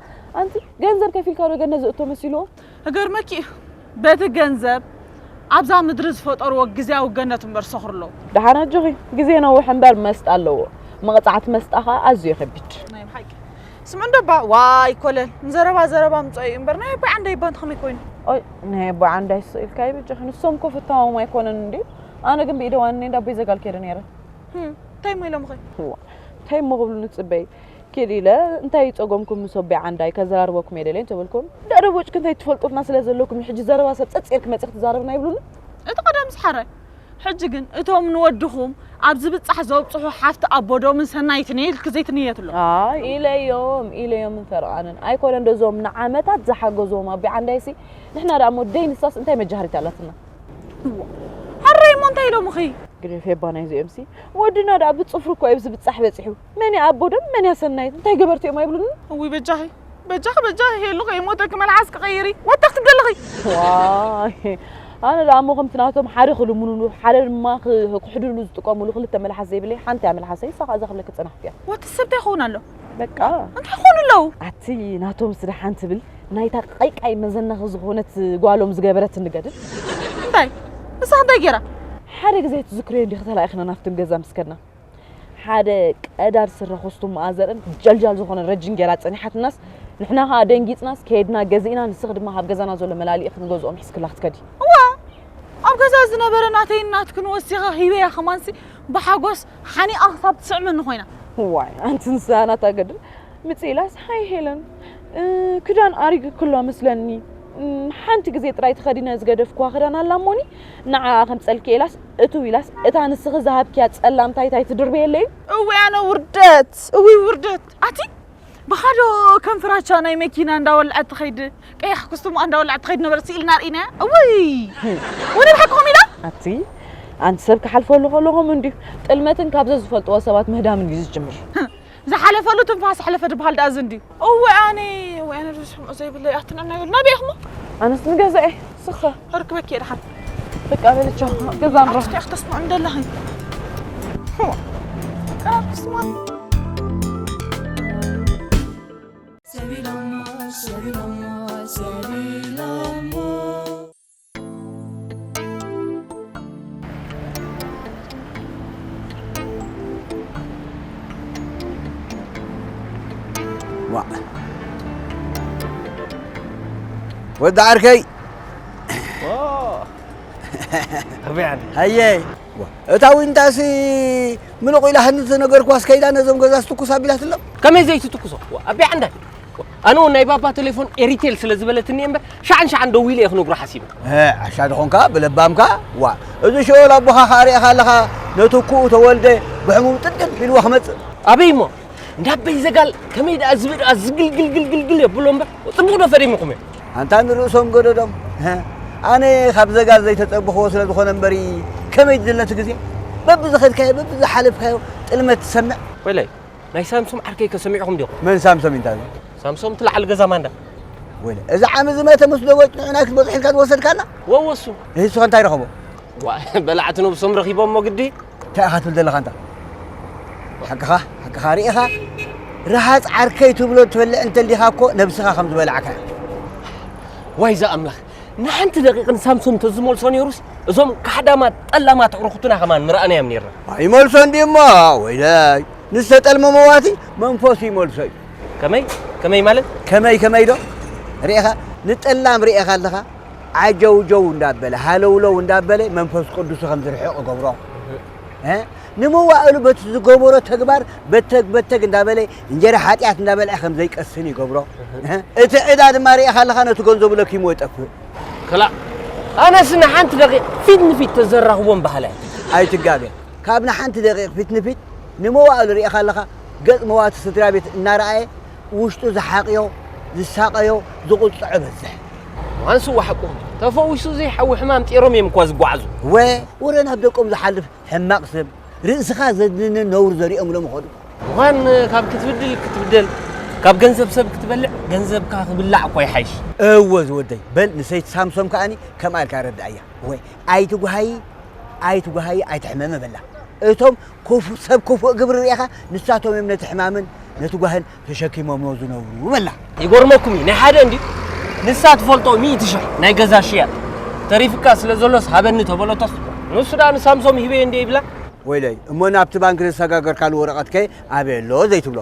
ኣንቲ ገንዘብ ከፊልካ ዶ ገነት ዝእቶ መሲልዎ? እገርመኪ እዩ በቲ ገንዘብ ኣብዛ ምድሪ ዝፈጠርዎ ግዜያዊ ገነት እምበር ሰኽሪ ኣለዎ። ደሓን ኣጆኺ ግዜ ነውሕ እምበር መስጣ ኣለዎ። መቕጻዕቲ መስጣ ኸኣ ኣዝዩ የኸብድ። ናይ ብሓቂ ስምዑ እንዶ እባ ዋይ ኮለል ንዘረባ ዘረባ ምጾ እዩ እምበር ናይ ኣቦይ ዓንዳይ እባ እንተ ኸመይ ኮይኑ? ኦይ ናይ ኣቦይ ዓንዳይ ስቕ ኢልካ ይበጃኺ ንሶም እኮ ፈታዎም ኣይኮነን እንድዩ። ኣነ ግን ብኢደ ዋንነይ እንዳ ኣቦይ ዘጋል ከይደ ነይረ። ህም እንታይ እሞ ኢሎምኺ? እዋ እንታይ እሞ ክብሉኒ ትጽበዪ? ኪድ ኢለ እንታይ ጸገምኩም ምስ ኣቦይ ዓንዳይ ከዘራርበኩም እየ ደልየ እንተበልኩም ደደቦጭ ክንታይ ትፈልጡልና ስለ ዘለኩም ሕጂ ዘረባ ሰብ ጸጽ ኢልኪ መጺኺ ትዛረብና ይብሉኒ። እቲ ቀደምስ ሓራይ ሕጂ ግን እቶም ንወድኹም ኣብ ዝብጻሕ ዘብጽሑ ሓፍቲ ኣቦዶምን ሰናይትን እየ ኢልኪ ዘይትንየትሎም። ኣይ ኢለዮም ኢለዮም እንፈርቓንን ኣይኮነን ደዞም ንዓመታት ዝሓገዝዎም ኣቦይ ዓንዳይሲ ንሕና ደኣ እሞ ደይ ንሳስ እንታይ መጃህሪት ኣላትና። ሓረይ እሞ እንታይ ኢሎምኺ? ግደፌባ ናይዚኦምሲ ወድና ደኣ ብጽፍሪ እኮ እዩ ዝብጻሕ በጺሑ። መን እያ ኣቦ ደም መን እያ ሰናይት እንታይ ገበርቲ እዮም ኣይብሉኒ። እውይ በጃኺ በጃኺ በጃኺ ሄሉ ከይሞተኪ መልሓስ ክቐይሪ ወተኽቲ ገለኺ። ዋይ ኣነ ደኣ እሞ ከምቲ ናቶም ሓደ ክልምኑሉ ሓደ ድማ ክሕድሉ ዝጥቀሙሉ ክልተ መልሓስ ዘይብለይ ሓንቲ እያ መልሓሰይ እሳ ከዓ እዛ ክብለኪ ዝጸናሕኩ እያ። ወዲ ሰብ እንታይ ይኸውን ኣሎ? በቃ እንታይ ይኾኑ ኣለዉ? ኣቲ ናቶም ስደሓን ትብል ናይታ ቀይቃይ መዘናኺ ዝኾነት ጓሎም ዝገበረት ንገድል። እንታይ ንሳ እንታይ ገይራ? ሓደ ግዜ ትዝክርዮ እንዲኺ ተላኢኽና ናብቲ ገዛ ምስ ከድና ሓደ ቀዳድ ስረ ኮስቱም መኣዘርን ጃልጃል ዝኾነ ረጅን ገይራ ጸኒሓትናስ ንሕና ኸኣ ደንጊጽናስ ከይድና ገዚእና ንስኺ ድማ ካብ ገዛና ዘሎ መላሊኢ ክንገዝኦም ሒዝክላ ክትከዲ። እዋ ኣብ ገዛ ዝነበረ ናተይን ናትክን ወሲኸ ሂበያ ከማንሲ ብሓጎስ ሓኒቓ ክሳብ ትስዕመኒ ኮይና። ዋይ ኣንቲ ንሳ ናታ ገድል ምጽእ ኢላስ ሃይ ሄለን ክዳን ኣሪግክሎ መስለኒ ሓንቲ ግዜ ጥራይ ተኸዲነ ዝገደፍክዋ ክዳን ኣላ እሞኒ ንዓኣ ከምጸልኪ ኢላስ እትው ኢላስ እታ ንስኺ ዝሃብክያ ጸላም ታይታይ ትድርብየለይ። እውይ ኣነ ውርደት እውይ ውርደት ኣቲ ብኻዶ ከም ፍራቻ ናይ መኪና እንዳወልዐት ትኸይድ ቀያሕ ኩስቱማ እንዳወልዐት ትኸይድ ነበረት ስኢልና ርኢናያ እውይ ወደ ብሓቅኹም ኢላ ኣቲ ኣንቲ ሰብ ክሓልፈሉ ከሎ ከምኡ እንድዩ ጥልመትን ካብ ዘዝፈልጥዎ ሰባት ምህዳምን እዩ ዝጅምር። ዝሓለፈሉ ትንፋስ ኣሕለፈ ድበሃል ደኣ እዚ እንድዩ። እወ ኣነ ወይ ኣነ ዶ ዝሰምዖ ዘይብለይ ኣትንዕና ይብል ናበይ ኢኹሞ? ኣነስ ንገዛኤ ስኸ ኣርክበኪ እየ ደሓን። በቃ በልቻ ገዛ ንረኽ። ኣፍትያ ክተስምዖም ደለኺ። ቀራብ ክስማ ወዲ ዓርከይ ሃየ እታ ዊንታሲ ምልቑ ኢላ ህንድ ዝነገርኩዋስ ከይዳ ነዞም ገዛ ስትኩስ ኣቢላትሎም ከመይ ዘይትትኩሶ ኣቢ ዓንዳይ ኣነ እውን ናይ ባባ ቴሌፎን ኤሪቴል ስለ ዝበለትኒ እየ እምበር ሻዕን ሻዕን ደዊለ እየ ክነግሮ ሓሲበ። እ፣ ዓሻ ድኾንካ ብለባምካ ዋ እዚ ሽኦል ኣቦኻ ኸኣ ርኢኻ ኣለኻ ነቲ ኩኡ ተወልደ ብሕሙም ጥድም ኢልዎ ክመጽእ ኣበይ እሞ እንዳ ኣበይ ዘጋል ከመይ ደኣ ዝብኢ ደኣ ዝግልግልግልግልግል የብሎ እምበር ጽቡቕ ዶ ፈሪምኹም እዮም ኣንታ ንርእሶም ገደዶም ኣነ ካብ ዘጋል ዘይተጸበኽዎ ስለ ዝኾነ እምበሪ ከመይ ድለቲ ግዜ በብዝኸድካዮ በብዝሓለፍካዮ ጥልመት ትሰምዕ ወይለይ ናይ ሳምሶም ዓርከይ ከ ሰሚዕኹም ዲኹም? መን ሳምሶም እንታይ? ሳምሶም እቲ ላዕሊ ገዛ ማንዳ። ወይለ እዚ ዓሚ ዝመተ ምስ ደቦጭ ንዕና ክትበጽሕ ኢልካ ዝወሰድካና? ወወሱ። እዚ ስኻ እንታይ ረኸቦ? በላዕቲ ነብሶም ረኺቦሞ ግዲ። እንታይ ኢኻ ትብል ዘለኻ እንታ? ሓቅኻ ሓቅኻ ርኢኻ ረሃጽ ዓርከይ ትብሎ ትበልዕ እንተሊኻ እኮ ነብስኻ ከም ዝበላዕካ። ዋይ ዝኣምላኽ ንሓንቲ ደቂቕ ንሳምሶም ተዝመልሶ ነይሩስ እዞም ካሕዳማት ጠላማት ኣዕሩኽትና ከማን ምረኣናዮም ነይርና። ኣይመልሶን ድዩ እሞ ወይለይ ንዝተጠልመ መዋቲ መንፈሱ ይመልሶ እዩ። ከመይ ከመይ ማለት ከመይ ከመይ ዶ ርኢኻ ንጠላም ርኢኻ ኣለኻ ዓጀውጀው እንዳበለ ሃለውለው እንዳበለ መንፈስ ቅዱሱ ከም ዝርሕቕ ይገብሮ። እ? ንመዋእሉ በቲ ዝገበሮ ተግባር በተግ በተግ እንዳበለ እንጀራ ሓጢኣት እንዳበልዐ ከም ዘይቀስን ይገብሮ። እ? እቲ ዕዳ ድማ ርኢኻ ኣለኻ ነቲ ገንዘቡ ለኪሞ ይጠፍእ። ክላእ ኣነስ ንሓንቲ ደቂቕ ፊት ንፊት ተዘራኽቦም በሃላይ ኣይትጋገ ካብ ንሓንቲ ደቂቕ ፊት ንፊት ንመዋእሉ ርኢኻ ኣለኻ ገጽ መዋቲ ስድራ ቤት እናረኣየ ውሽጡ ዝሓቕዮ ዝሳቐዮ ዝቑጽዖ በዝሕ ኣንስዋ ሓቁ ተፈዊሱ ዘይሓዊ ሕማም ጤሮም እዮም እኳ ዝጓዓዙ። ወ ወረ ናብ ደቆም ዝሓልፍ ሕማቕ ሰብ ርእስኻ ዘድንን ነውር ዘሪኦም ሎም ኾዱ። እኳን ካብ ክትብድል ክትብደል ካብ ገንዘብ ሰብ ክትበልዕ ገንዘብካ ክብላዕ እኳ ይሓይሽ። እወ ዝወደይ በል ንሰይቲ ሳምሶም ከኣኒ ከምኣ ኢልካ ረዳእያ። ወይ ኣይትጓሃይ ኣይትጓሃይ ኣይትሕመመ በላ። እቶም ክፉ ሰብ ክፉእ ግብሪ ርኢኻ ንሳቶም እዮም ነቲ ሕማምን ነቲ ጓህን ተሸኪሞሞ ዝነብሩ በላ። ይጎርመኩም እዩ ናይ ሓደ እንዲ ንሳ ትፈልጦ ሚእቲ ሽሕ ናይ ገዛ ሽያጥ ተሪፍካ ስለ ዘሎስ ሃበኒ ተበሎቶስ ንሱ ደኣ ንሳምሶም ሂበዮ እንዲ ይብላ። ወይለይ እሞ ናብቲ ባንክ ዘሰጋገርካሉ ወረቐት ከ ኣበይ ኣሎ ዘይትብሎ?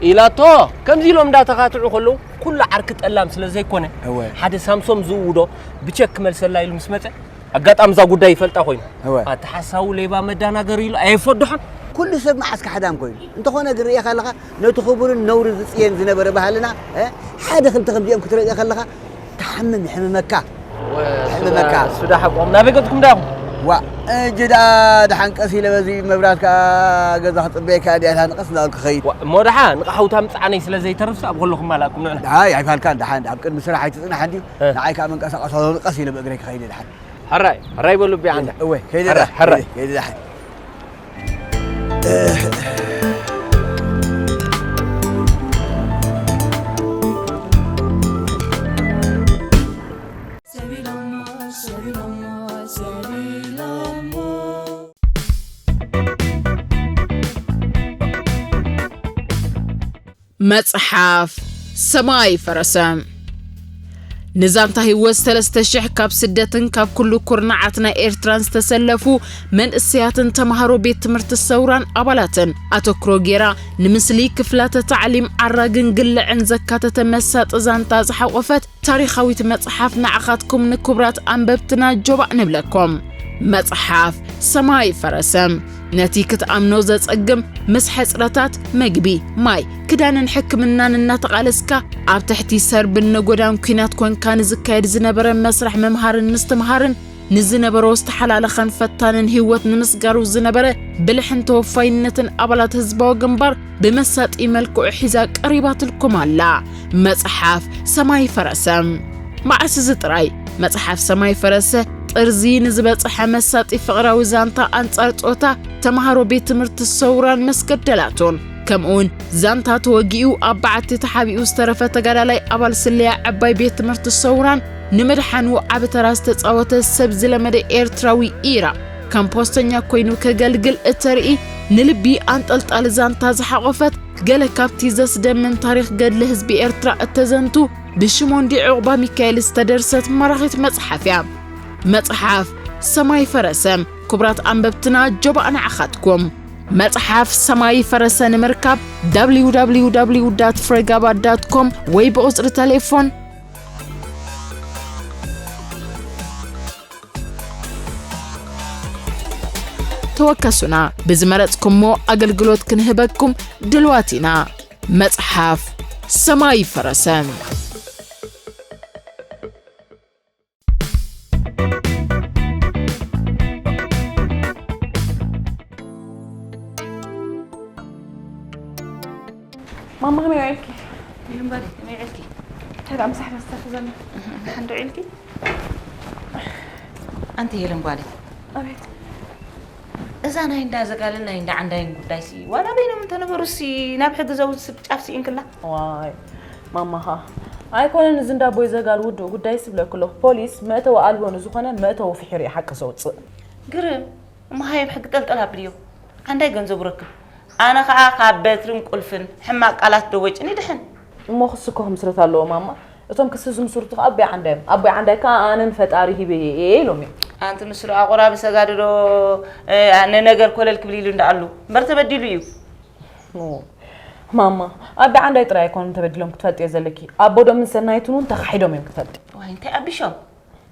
ኢላቶ። ከምዚ ኢሎም እንዳተኻትዑ ከለዉ ኩሉ ዓርኪ ጠላም ስለ ዘይኮነ እወ። ሓደ ሳምሶም ዝእውዶ ብቸክ ክመልሰላ ኢሉ ምስ መጸ ኣጋጣሚ እዛ ጉዳይ ይፈልጣ ኮይኑ እወ። ኣቲ ሓሳዊ ሌባ መዳናገሪ ኢሉ ኣየፈድሖን። ኩሉ ሰብ መዓስ ካሕዳም ኮይኑ እንተኾነ ግን ርኢኻ ኣለኻ ነቲ ክቡርን ነውሪ ዝጽየን ዝነበረ ባህልና እ፣ ሓደ ክልተ ከምዚኦም ክትርኢ ከለኻ ትሓምም ይሕምመካ። እሕምመካ። እሱ ዳ ሓቆም ናበይ ገጽኩም ዳኹም? ዋ እጂ ደኣ ደሓን ቀስ ኢለ በዚ መብራት ከኣ ገዛ ክጽበየካ ድያ ኢላ ንቐስ እናበልኩ ኸይድ። ዋ፣ እሞ ደሓ ንቕሓውታ ምጽዓነይ ስለ ዘይተርፍስ ኣብ ከለኹም ኣላእኩም ንዕና። ደሓይ ኣይፋልካን ደሓን ኣብ ቅድሚ ስራሕ ኣይትጽናሕ እንድዩ። እ። ንዓይ ከኣ መንቀሳቐሲ ቀስ ኢለ ብእግረይ ክኸይድ እየ ደሓን። ሕራይ ሕራይ በሉ ቢዓንዳ። እወ ከይደ ሕራይ ደሓን ሕራይ። ከይደ ደሓን። መጽሓፍ ሰማይ ፈረሰ። ንዛንታ ህይወት ሰለስተ ሽሕ ካብ ስደትን ካብ ኩሉ ኩርናዓት ናይ ኤርትራን ዝተሰለፉ መንእሰያትን ተማሃሮ ቤት ትምህርቲ ሰውራን ኣባላትን ኣተኩሮ ጌራ፣ ንምስሊ ክፍላተ ታዕሊም ዓራግን ግልዕን ዘካተተ መሳጢ ዛንታ ዝሓቖፈት ታሪኻዊት መጽሓፍ ንዓኻትኩም ንክቡራት ኣንበብትና ጆባእ ንብለኩም። መጽሓፍ ሰማይ ፈረሰ። ነቲ ክትኣምኖ ዘጸግም ምስ ሕጽረታት መግቢ፣ ማይ፣ ክዳንን ሕክምናን እናተቓለስካ ኣብ ትሕቲ ሰርብን ነጎዳን ኲናት ኮንካ ንዝካየድ ዝነበረ መስርሕ ምምሃርን ምስትምሃርን ንዝነበሮ ዝተሓላለኸን ፈታንን ህይወት ንምስጋሩ ዝነበረ ብልሕን ተወፋይነትን ኣባላት ህዝባዊ ግንባር ብመሳጢ መልክዑ ሒዛ ቀሪባትልኩም ኣላ። መጽሓፍ ሰማይ ፈረሰ። መዓስ እዚ ጥራይ መጽሓፍ ሰማይ ፈረሰ ጥርዚ ንዝበጽሐ መሳጢ ፍቕራዊ ዛንታ ኣንጻር ጾታ ተማሃሮ ቤት ትምህርቲ ሰውራን መስገደላቱን ከምኡውን ዛንታ ተወጊኡ ኣብ በዓቲ ተሓቢኡ ዝተረፈ ተጋዳላይ ኣባል ስለያ ዕባይ ቤት ትምህርቲ ሰውራን ንምድሓኑ ዓቢ ተራ ዝተጻወተ ሰብ ዝለመደ ኤርትራዊ ኢራ ከም ፖስተኛ ኮይኑ ከገልግል እተርኢ ንልቢ ኣንጠልጣሊ ዛንታ ዝሓቖፈት ገለ ካብቲ ዘስደምም ታሪኽ ገድሊ ህዝቢ ኤርትራ እተዘንቱ ብሽሞንዲ ዑቕባ ሚካኤል ዝተደርሰት ማራኺት መጽሓፍ እያ። መጽሓፍ ሰማይ ፈረሰ። ክቡራት ኣንበብትና ጆባእ ንዓኻትኩም። መጽሓፍ ሰማይ ፈረሰ ንምርካብ www ፍሬጋባ ዳት ኮም ወይ ብቑጽሪ ተሌፎን ተወከሱና። ብዝመረጽኩሞ ኣገልግሎት ክንህበኩም ድልዋት ኢና። መጽሓፍ ሰማይ ፈረሰ። ማማ ከመይ ውዒልኪ? ሄለን ጓለይ ከመይ ውዒልኪ? እንታይ ደኣ ምሳሕ ደስታ ዘላ? ደሓን ዶ ውዒልኪ? ኣንቲ ሄለን ጓለይ። ኣቤት። እዛ ናይ እንዳ ዘጋልን ናይ እንዳ ዓንዳይን ጉዳይሲ ዋላ በይኖም እንተነበሩሲ ናብ ሕጊ ዘውስድ ጫፍ ስኢንክላ? ዋይ ማማኻ ኣይኮነን እዚ እንዳ ኣቦይ ዘጋል ውዱእ ጉዳይስ ይብለኪ ኣለኹ። ፖሊስ መእተዊ ኣልቦ ንዝኾነ መእተዊ ፍሒሩ እዩ ሓቂ ዘውፅእ። ግርም። እሞ ሃየ ብሕጊ ጠልጠል ኣብልዮ። ዓንዳይ ገንዘቡ ረክብ። ኣነ ኸኣ ካብ በትርን ቁልፍን ሕማቕ ቃላት ዶ ወጭን ይድሕን። እሞ ክሲ እኮ ክምስርት ኣለዎ ማማ። እቶም ክሲ ዝምስርቱ ኸኣ ኣቦይ ዓንዳይ እዮም። ኣቦይ ዓንዳይ ከኣ ኣነን ፈጣሪ ሂበየ እየ ኢሎም እዮም። ኣንቲ ንሱ ደኣ ቁራብ ሰጋድዶ ነነገር ኮለል ክብል ኢሉ እንዳኣሉ እምበር ተበዲሉ እዩ። ኦ፣ ማማ ኣቦይ ዓንዳይ ጥራይ ኣይኮኑን ተበዲሎም ክትፈልጥዮ ዘለኪ። ኣቦዶምን ሰናይትን እውን ተኻሒዶም እዮም ክትፈልጢ። ዋይ እንታይ ኣቢሾም?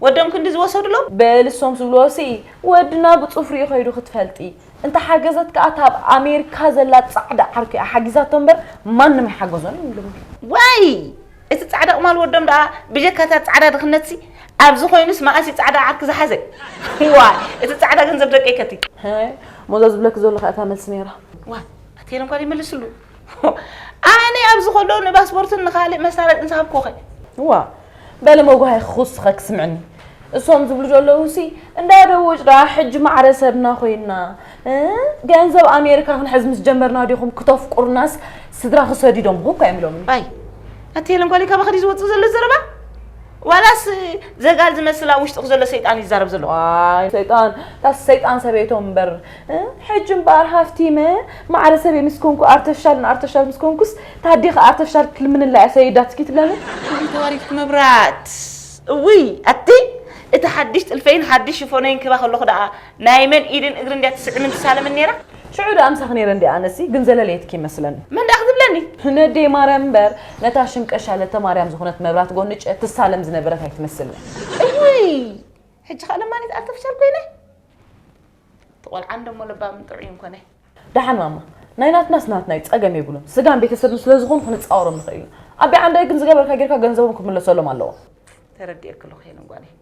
ወዶም ክንዲ ዝወሰዱሎም? በልሶም ዝብልዎ ስኢ ወድና ብጽፍሪኡ ከይዱ ክትፈልጢ እንተ ሓገዘት ከኣ እታ ኣብ ኣሜሪካ ዘላ ጻዕዳ ዓርኪ እያ ሓጊዛቶ እምበር ማንም ኣይሓገዞን እዮም ኢሎም። ዋይ እቲ ጻዕዳ ቁማል ወዶም ደኣ ብጀካ እታ ጻዕዳ ድኽነትሲ ኣብዚ ኮይኑስ መኣስ እዩ ጻዕዳ ዓርኪ ዝሓዘ? ዋይ እቲ ጻዕዳ ገንዘብ ደቀይ ከቲ። ሞዛ ዝብለኪ ዘሎ ከኣ እታ መልሲ ነይራ። ዋ ኣቴለ እንኳን ይመልስሉ። ኣነ ኣብዚ ከሎ ንባስፖርትን ንኻልእ መሳለጥን ዝሃብኩኸ? ዋ በለ መጓሂ ክኹስኸ ክስምዕኒ። እሶም ዝብሉ ዘለዉ ሲ እንዳ ደወጭ ደኣ ሕጂ ማዕረ ሰብና ኮይና፣ እ? ገንዘብ ኣሜሪካ ክንሕዝ ምስ ጀመርና ዲኹም ክተፍቁሩናስ ስድራኺ ሰዲዶምኹ እኳ እዮም ኢሎምኒ። ኣይ ኣቲ ሄለን ጓለይ ካባኺ ድዩ ዝወፅእ ዘሎ ዘረባ? ዋላስ ዘጋል ዝመስል ኣብ ውሽጥኺ ዘሎ ሰይጣን ይዛረብ ዘሎ? ዋይ ሰይጣን፣ ታስ ሰይጣን ሰበይቶም እምበር። እ? ሕጂ እምበኣር ሃፍቲመ ማዕረ ሰበይ ምስ ኮንኩ ኣርተፍሻል ንኣርተፍሻል ምስ ኮንኩስ ታዴኺ ኣርተፍሻል ትልምንላ እያ ሰይዳትኪ ትብለኒ? ወይ ተዋሪድኪ መብራት። እውይ ኣቲ እቲ ሓድሽ ጥልፈይን ሓድሽ ሽፎነይን ክባ ከለኹ ደኣ ናይ መን ኢድን እግሪ እንድያ ትስዕምን ትሳለምን ነይራ? ሽዑ ደኣ ምሳኺ ነይረ እንድያ ኣነሲ ግን ዘለለየትኪ ይመስለኒ። መን ደኣ ክትብለኒ? ነደይ ማርያም እምበር ነታ ሽም ቀሻ ለተ ማርያም ዝኾነት መብራት ጎንጨ ትሳለም ዝነበረት ኣይትመስልን። እውይ ሕጂ ኸኣ ለማኒት ኣርተፍሻል ኮይነ? እቲ ቆልዓ እንደሞ ለባምን ጥዑይን ኮነ። ደሓን ማማ፣ ናይ ናትናስ ናትና እዩ፣ ጸገም የብሉን። ስጋን ቤተሰብን ስለ ዝኾኑ ክንጻወሮም ንኽእል ኢና። ኣቢ ዓንዳይ ግን ዝገበርካ ጌርካ ገንዘቦም ክምለሰሎም ኣለዎ። ተረዲኤኪ ኣለኹ ሄለን ጓለይ።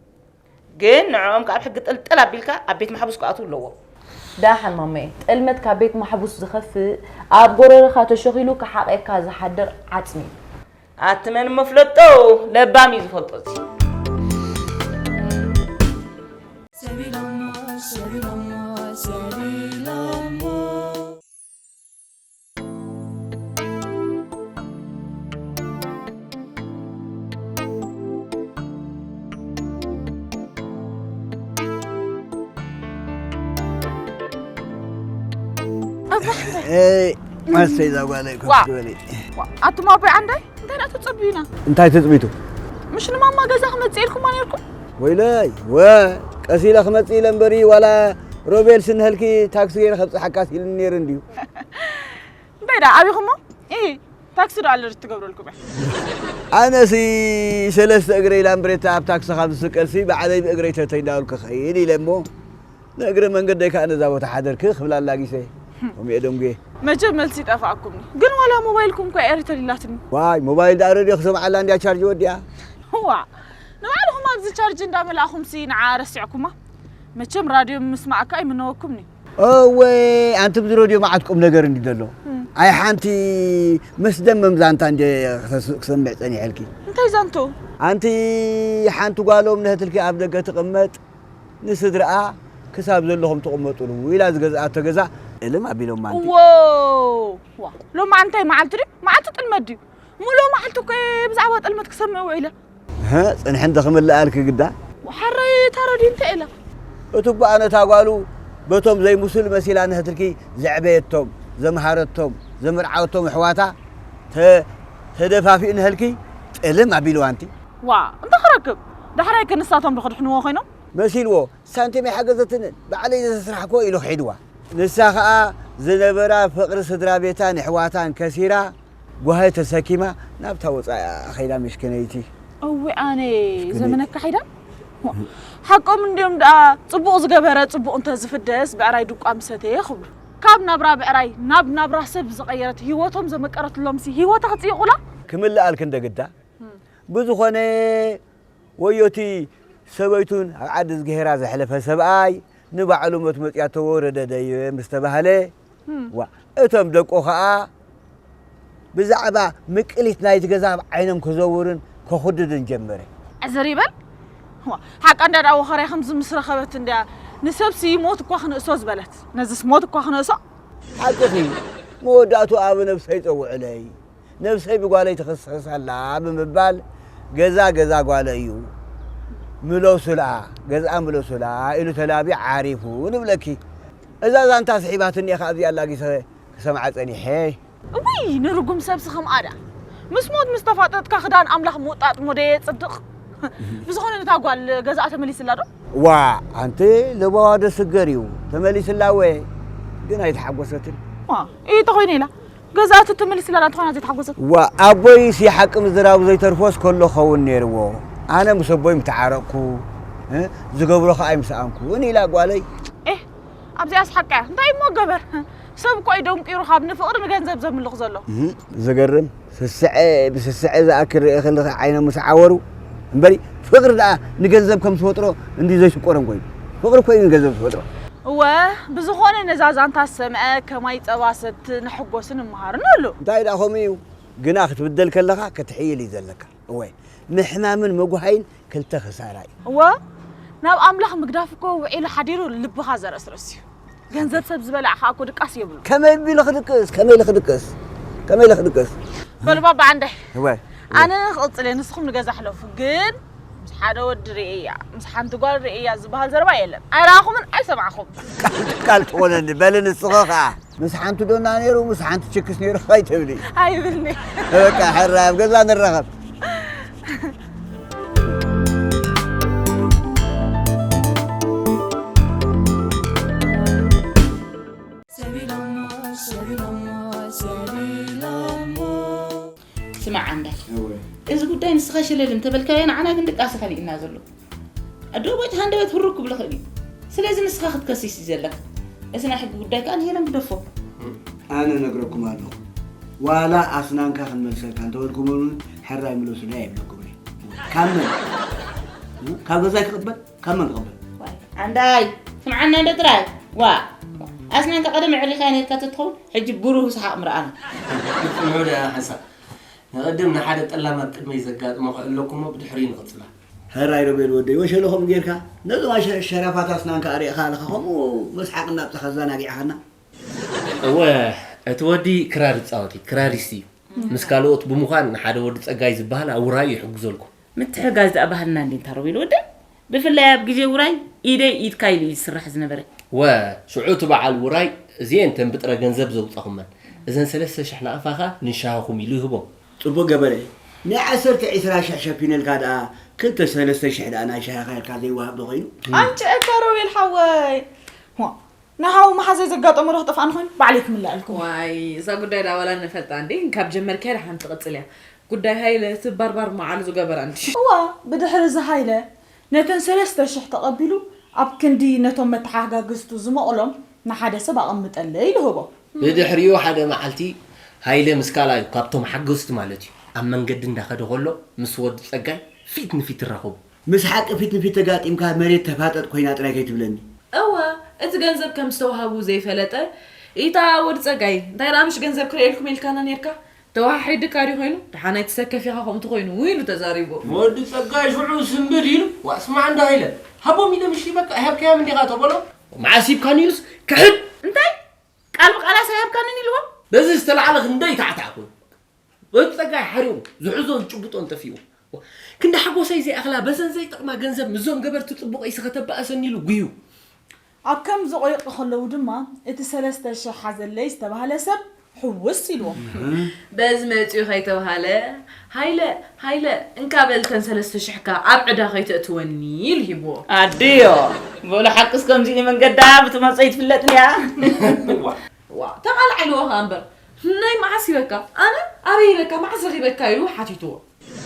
ግን ንዕኦም ከኣ ኣብ ሕጊ ጥልጥል ኣቢልካ ኣብ ቤት ማሕቡስ ክኣትዉ ኣለዎም። ደሓን ማማየ፣ ጥልመት ካብ ቤት ማሕቡስ ዝኸፍእ ኣብ ጎረርኻ ተሸኺሉ ክሓቕየካ ዝሓድር ዓጽሚ እዩ። ኣቲ መን እሞ ፍለጦ፣ ለባም እዩ ዝፈልጦ እዚ። ሰቢሎሞ፣ ሰቢሎሞ፣ ሰቢሎሞ። ኣባሕተ። ኤይ፣ ኣሰይ፣ እዛ ጓለይ ኮፍ ዋ። ትበሊ። ዋ፣ ኣቱም ኣቦይ ዓንዳይ፣ እንታይ ደኣ ተጸብዩና? እንታይ ትጽቢቱ? ምሽ ንማማ ገዛ ክመጽእ ኢልኩማ ነይርኩም? ወይለይ፣ ወ፣ ቀስ ኢለ ክመጽእ ኢለ እምበሪ፣ ዋላ ሮቤል ስንህልኪ ታክሲ ገይረ ከብጽሓካስ ኢሉኒ ነይሩ እንድዩ። እንታይ ደኣ፣ ኣቢኹሞ? ኢሂ፣ ታክሲ ዶ ኣለርጅ ትገብረልኩም እያ? ኣነሲ ሰለስተ እግረይ ላምብሬታ ኣብ ታክሲ ካብ ዝስቀልሲ፣ ባዕለይ ብእግረይ ተተይ እንዳበልኩ ክኸይድ ኢለ እሞ፣ ንእግረ መንገደይ ከኣ ነዛ ቦታ ሓደርኪ ክብላ ኣላጊሰ። ከምኡ እየ ደንጉየ። መቸም መልሲ ይጠፍኣኩምኒ። ግን ዋላ ሞባይልኩም እኮ ኤርተል ኢላትኒ። ዋይ፣ ሞባይል ደኣ ረድዮ ክሰምዓላ እንድያ ቻርጅ ወዲኣ። ዋእ፣ ንባዕልኹም ኣብዚ ቻርጅ እንዳመላእኹምሲ ንዓ ረሲዕኩማ። መቸም ራድዮ ምስማዕካ ኣይምነወኩምኒ። እወ፣ ኣንቲ ብዚ ረድዮ መዓት ቁም ነገር እንዲ ዘሎ። እም። ኣይ ሓንቲ መስደመም ዛንታ እንደ ክሰስ-፣ ክሰምዕ ጸኒሐልኪ። እንታይ ዛንቶ? ኣንቲ ሓንቲ ጓሎም ነህትልኪ ኣብ ደገ ትቕመጥ፣ ንስድራኣ ክሳብ ዘለኹም ትቕመጡሉ ኢላ ዝገዝኣቶ ገዛ እልም ኣቢሎማ ኣንቲ። እዎ፣ ዋ፣ ሎማዓንቲ እንታይ መዓልቲ ድዩ? መዓልቲ ጥልመት ድዩ? ሙሉእ መዓልቲ እኮ እየ ብዛዕባ ጥልመት ክሰምዕ ውዒለ። እህ፣ ጽንሒ እንተ ክምልኣልኪ ግዳ። ሓራይ እታ ረድዮ እንታይ ኢላ? እቲ እባ ነታ ጓሉ በቶም ዘይምሱል መሲላ ንህትልኪ ዘዕበየቶም፣ ዘምሃረቶም፣ ዘምርዓወቶም ኣሕዋታ ተ-፣ ተደፋፊኡ ንህልኪ ጥልም ኣቢልዋ ኣንቲ። ዋ፣ እንታይ ክረክብ? ዳሕራይ ከ ንሳቶም ዶ ክድሕንዎ ኮይኖም? መሲልዎ፣ ሳንቲም ኣይሓገዘትንን፣ ባዕለይ ዘስራሕክዎ ኢሉ ክሒድዋ። ንሳ ኸኣ ዝነበራ ፍቕሪ ስድራ ቤታን ኣሕዋታን ከሲራ፣ ጓሂ ተሰኪማ ናብታ ወጻኢ ከይዳ፣ ምስኪነይቲ። እውይ ኣነ ምስኪነይቲ። ዘመነካ ሓይዳ። ሓቆም እንድዮም ደኣ፣ ጽቡቕ ዝገበረ ጽቡቕ እንተ ዝፍደስ ብዕራይ ድቋ ምሰተየ ክብሉ። ካብ ናብራ ብዕራይ ናብ ናብራ ሰብ ዝቐየረት ህይወቶም ዘመቀረትሎምሲ ህይወታ ክጽይቑላ? ክምልኣልኪ እንደ ግዳ። እም። ብዝኾነ ወዮቲ ሰበይቱን ኣብ ዓዲ ዝገሄራ ዘሕለፈ ሰብኣይ ንባዕሉ ሞት መጽያቶ ወረደ ደየ ምስ ተባህለ፣ እም። ዋ፣ እቶም ደቁ ኸኣ ብዛዕባ ምቅሊት ናይቲ ገዛ ኣብ ዓይኖም ክዘውርን ከኹድድን ጀመረ። ዕዝር ይበል። ዋ፣ ሓቃ እንዳ ደኣ ወኸርያ ከምዚ ምስ ረኸበት እንድያ፣ ንሰብሲ ሞት እኳ ክንእሶ ዝበለት። ነዝስ ሞት እኳ ክንእሶ? ሓቅኺ፣ መወዳእቱ ኣብ ነብሰይ ጸውዕለይ። ነብሰይ ብጓለይ ትኽስኽስ ኣላ ብምባል፣ ገዛ ገዛ ጓለይ እዩ፣ ምለሱላ፣ ገዝኣ ምለሱላ ኢሉ ተላብዩ ዓሪፉ ንብለኪ። እዛ ዛንታ ስሒባትኒ እየ፣ ካብዚኣ ኣላጊሰ ክሰምዓ ጸኒሐ። እውይ፣ ንርጉም ሰብሲ ከምኣ ደኣ። ምስ ሞት ምስ ተፋጠጥካ ክዳን ኣምላኽ ምውጣጥ እሞ ደየጽድቕ። ብዝኾነ ነታ ጓል ገዛኣ ተመሊስላ ዶ? ዋ፣ ኣንቲ ለባዋ ዶ ስገር እዩ፣ ተመሊስላ ወ፣ ግን ኣይተሓጎሰትን። ዋ፣ እይ ተኾይነ ኢላ። ገዛእቱ ተመሊስላ ዳ እንተኾይና ዘይተሓጎሰት? ዋ፣ ኣቦይስ ሓቂ ምዝራቡ ዘይተርፎስ ከሎ ክኸውን ነይርዎ። ኣነ ምስ ኣቦይ ምተዓረቕኩ፣ እ፣ ዝገብሮ ኸኣ ኣይምሰኣንኩን ኢላ ጓለይ። ኤህ፣ ኣብዚኣስ ሓቃ እያ። እንታይ እሞ ገበር? ሰብ እኮ እዩ ደንቂሩ ካብ ንፍቕሪ ንገንዘብ ዘምልኽ ዘሎ። እህ፣ ዝገርም። ስስዐ ብስስዐ ዝኣክል ርኤ ከለኺ ዓይኖም ምስ ዓወሩ እምበሪ፣ ፍቕሪ ደኣ ንገንዘብ ከም ዝፈጥሮ እንዲ ዘይሽቆሮም ኮይኑ። ፍቕሪ እኮ እዩ ንገንዘብ ዝፈጥሮ። እወ፣ ብዝኾነ ነዛ ዛንታ ዝሰምዐ ከማይ ጸባ ሰቲ ንሕጎስን ንመሃርን ኣሎ። እንታይ ደኣ ከምኡ እዩ፣ ግና ክትብደል ከለኻ ክትሕይል እዩ ዘለካ። እወ፣ ምሕማምን ምጉሃይን ክልተ ክሳራ እዩ። እወ፣ ናብ ኣምላኽ ምግዳፍ እኮ ውዒሉ ሓዲሩ ልብኻ ዘረስርስ እዩ። ገንዘብ ሰብ ዝበላዕ ከዓ እኮ ድቃስ የብሉ። ከመይ ቢሉ ክድቅስ? ከመይ ኢሉ ክድቅስ? ከመይ ኢሉ ክድቅስ? በሉ ባባ ዓንዳይ። እወ። ኣነ ክቕፅል እየ፣ ንስኹም ንገዛ ሕለፉ። ግን ምስ ሓደ ወዲ ርእየያ፣ ምስ ሓንቲ ጓል ርእየያ ዝበሃል ዘረባ የለን። ኣይረኣኹምን ኣይሰማዕኹም። ቃል ትኾነኒ በሊ ንስኺ ኸዓ። ምስ ሓንቲ ዶና ነይሩ ምስ ሓንቲ ችክስ ነይሩ ኣይትብሊ። ኣይብልኒ። በቃ ሕራይ ኣብ ገዛ ንራኸብ። ስማዕ ዓንዳይ፣ እዚ ጉዳይ ንስኻ ሸለል እንተበልካዮ ንዓና ግን ድቃስ ከሊእና ዘሎ። ኣዶ ቦጭ ሃንደበት ህሩክ ክብልኽ እዩ። ስለዚ ንስኻ ክትከሲስ እዩ ዘለካ። እዚ ናይ ሕጊ ጉዳይ ከኣ ንሄለን ግደፎ። ኣነ ነግረኩም ኣለኹ። ዋላ ኣስናንካ ክንመልሰልካ እንተበልኩምኒ ሕራይ ምለሱለይ ኣይብለኩምን እየ። ካብ መን? ካብ ገዛይ ክቕበል? ካብ መን ክቕበል? ዋይ ዓንዳይ ስምዓና እንዶ ጥራይ። ዋ ኣስናንካ ቀደም የዕሊኻያ ነርካ ተትኸውን ሕጂ ብሩህ ሰሓቕ ምርኣና። ጽንሑ ደኣ ሓንሳብ ንቐድም ንሓደ ጠላም ኣብ ቅድመይ ዘጋጥሞ ክእለኩሞ ብድሕሪኡ ንቕጽላ። ሕራይ ዶ ቤል ወደይ ወሸሎ ከምኡ ጌርካ ነዞም ኣሸ- ሸራፋት ኣስናንካ ኣሪእኻ ኣለኻ ከምኡ መስሓቕ እናብጽኻ ኣዘናጊዕኻና። እወ እቲ ወዲ ክራር ይጻወት እዩ ክራሪስት እዩ ምስ ካልኦት ብምዃን ንሓደ ወዲ ጸጋይ ዝበሃል ኣብ ውራዩ ይሕግዘልኩ ምትሕጋዝ ደኣ ባህልና እንዴ እንታ ሮቤል ወደይ ብፍላይ ኣብ ግዜ ውራይ ኢደይ ኢድካ ኢሉ እዩ ዝስራሕ ዝነበረ ወ ሽዑ እቲ በዓል ውራይ እዚኤን ተን ብጥረ ገንዘብ ዘውጻኹመን እዘን ሰለስተ ሽሕ ናቕፋ ኸኣ ንሻሂኹም ኢሉ ይህቦም ጽቡቕ ገበረ ናይ ዓሰርተ ዒስራ ሽሕ ሸፊነልካ ደኣ ክልተ ሰለስተ ሽሕ ደኣ ናይ ሻሂኻ ኢልካ ዘይወሃብ ዶ ኾይኑ ኣንቺ እካ ሮቤል ሓወይ ንሓው መሓዘይ ዘጋጠሞ ዶ ክጠፍኣኒ ኮይኑ ባዕለይ ክምልኣልኩም። ዋይ እዛ ጉዳይ ደኣ ዋላ ንፈልጣ እንዴ ካብ ጀመርክያ ደሓን ትቕጽል እያ። ጉዳይ ሃይለ እቲ ባርባር መዓሉ ዝገበራ እንዲ። እዋ ብድሕሪ እዚ ሃይለ ነተን ሰለስተ ሽሕ ተቐቢሉ ኣብ ክንዲ ነቶም መተሓጋግዝቱ ዝመቕሎም ንሓደ ሰብ ኣቐምጠለይ ኢሉ ህቦ። ብድሕሪኡ ሓደ መዓልቲ ሃይለ ምስ ካልኣዩ ካብቶም ሓገዝቱ ማለት እዩ ኣብ መንገዲ እንዳኸደ ከሎ ምስ ወዲ ጸጋይ ፊት ንፊት ይራኸቡ። ምስ ሓቂ ፊት ንፊት ተጋጢምካ መሬት ተፋጠጥ ኮይና ጥራይ ከይትብለኒ። እወ እቲ ገንዘብ ከም ዝተውሃቡ ዘይፈለጠ ኢታ ወዲ ጸጋይ እንታይ ደኣ ምሽ ገንዘብ ክርእየልኩም ኢልካና ኔርካ ተዋሓሒድካ ድዩ ኮይኑ ደሓን ኣይትሰከፍ ኢኻ ከምኡ ተኮይኑ ኢሉ ተዛሪቡ። ወዲ ጸጋይ ሽዑ ስንብድ ኢሉ ዋእ ስማዕ እንዳ ኢለ ሃቦም ኢለ ምሽ በቃ ኣይሃብካዮም እንዲኻ ተበሎ። መዓስ ሂብካኒ ኢሉስ ክሕድ እንታይ ቃል ብቃል ኣይሃብካንን ኢልዎ። በዚ ዝተላዕለ ክንደይ ታዕታዕ ኮይኑ ወዲ ጸጋይ ሓሪቑ ዝሕዞ ዝጭብጦ እንጠፊኡ። ክንዲ ሓጎሰይ ዘይኣኽላ በዘን ዘይጠቕማ ገንዘብ ምስዞም ገበርቲ ጽቡቐይሲ ከተባእሰኒ ኢሉ ጉዩ። ኣብ ከምዚ ቆይቂ ከለዉ ድማ እቲ ሰለስተ ሽሕ ሓዘለይ ዝተባህለ ሰብ ሕውስ ኢልዎም። በዚ መጺኡ ከይተባህለ ሃይለ ሃይለ እንካ በል እተን ሰለስተ ሽሕካ ኣብ ዕዳ ከይተእትወኒ ኢሉ ሂብዎ። ኣድዮ በሉ ሓቅስ ከምዚ እዩ መንገዳ ብትመጾ ይትፍለጥን እያ። ዋእ ተቓላዕ ኢልዎ ከኣ እምበር ናይ መዓስ ሂበካ ኣነ ኣበይ ሂበካ መዓስ ረኺበካ ኢሉ ሓቲትዎ።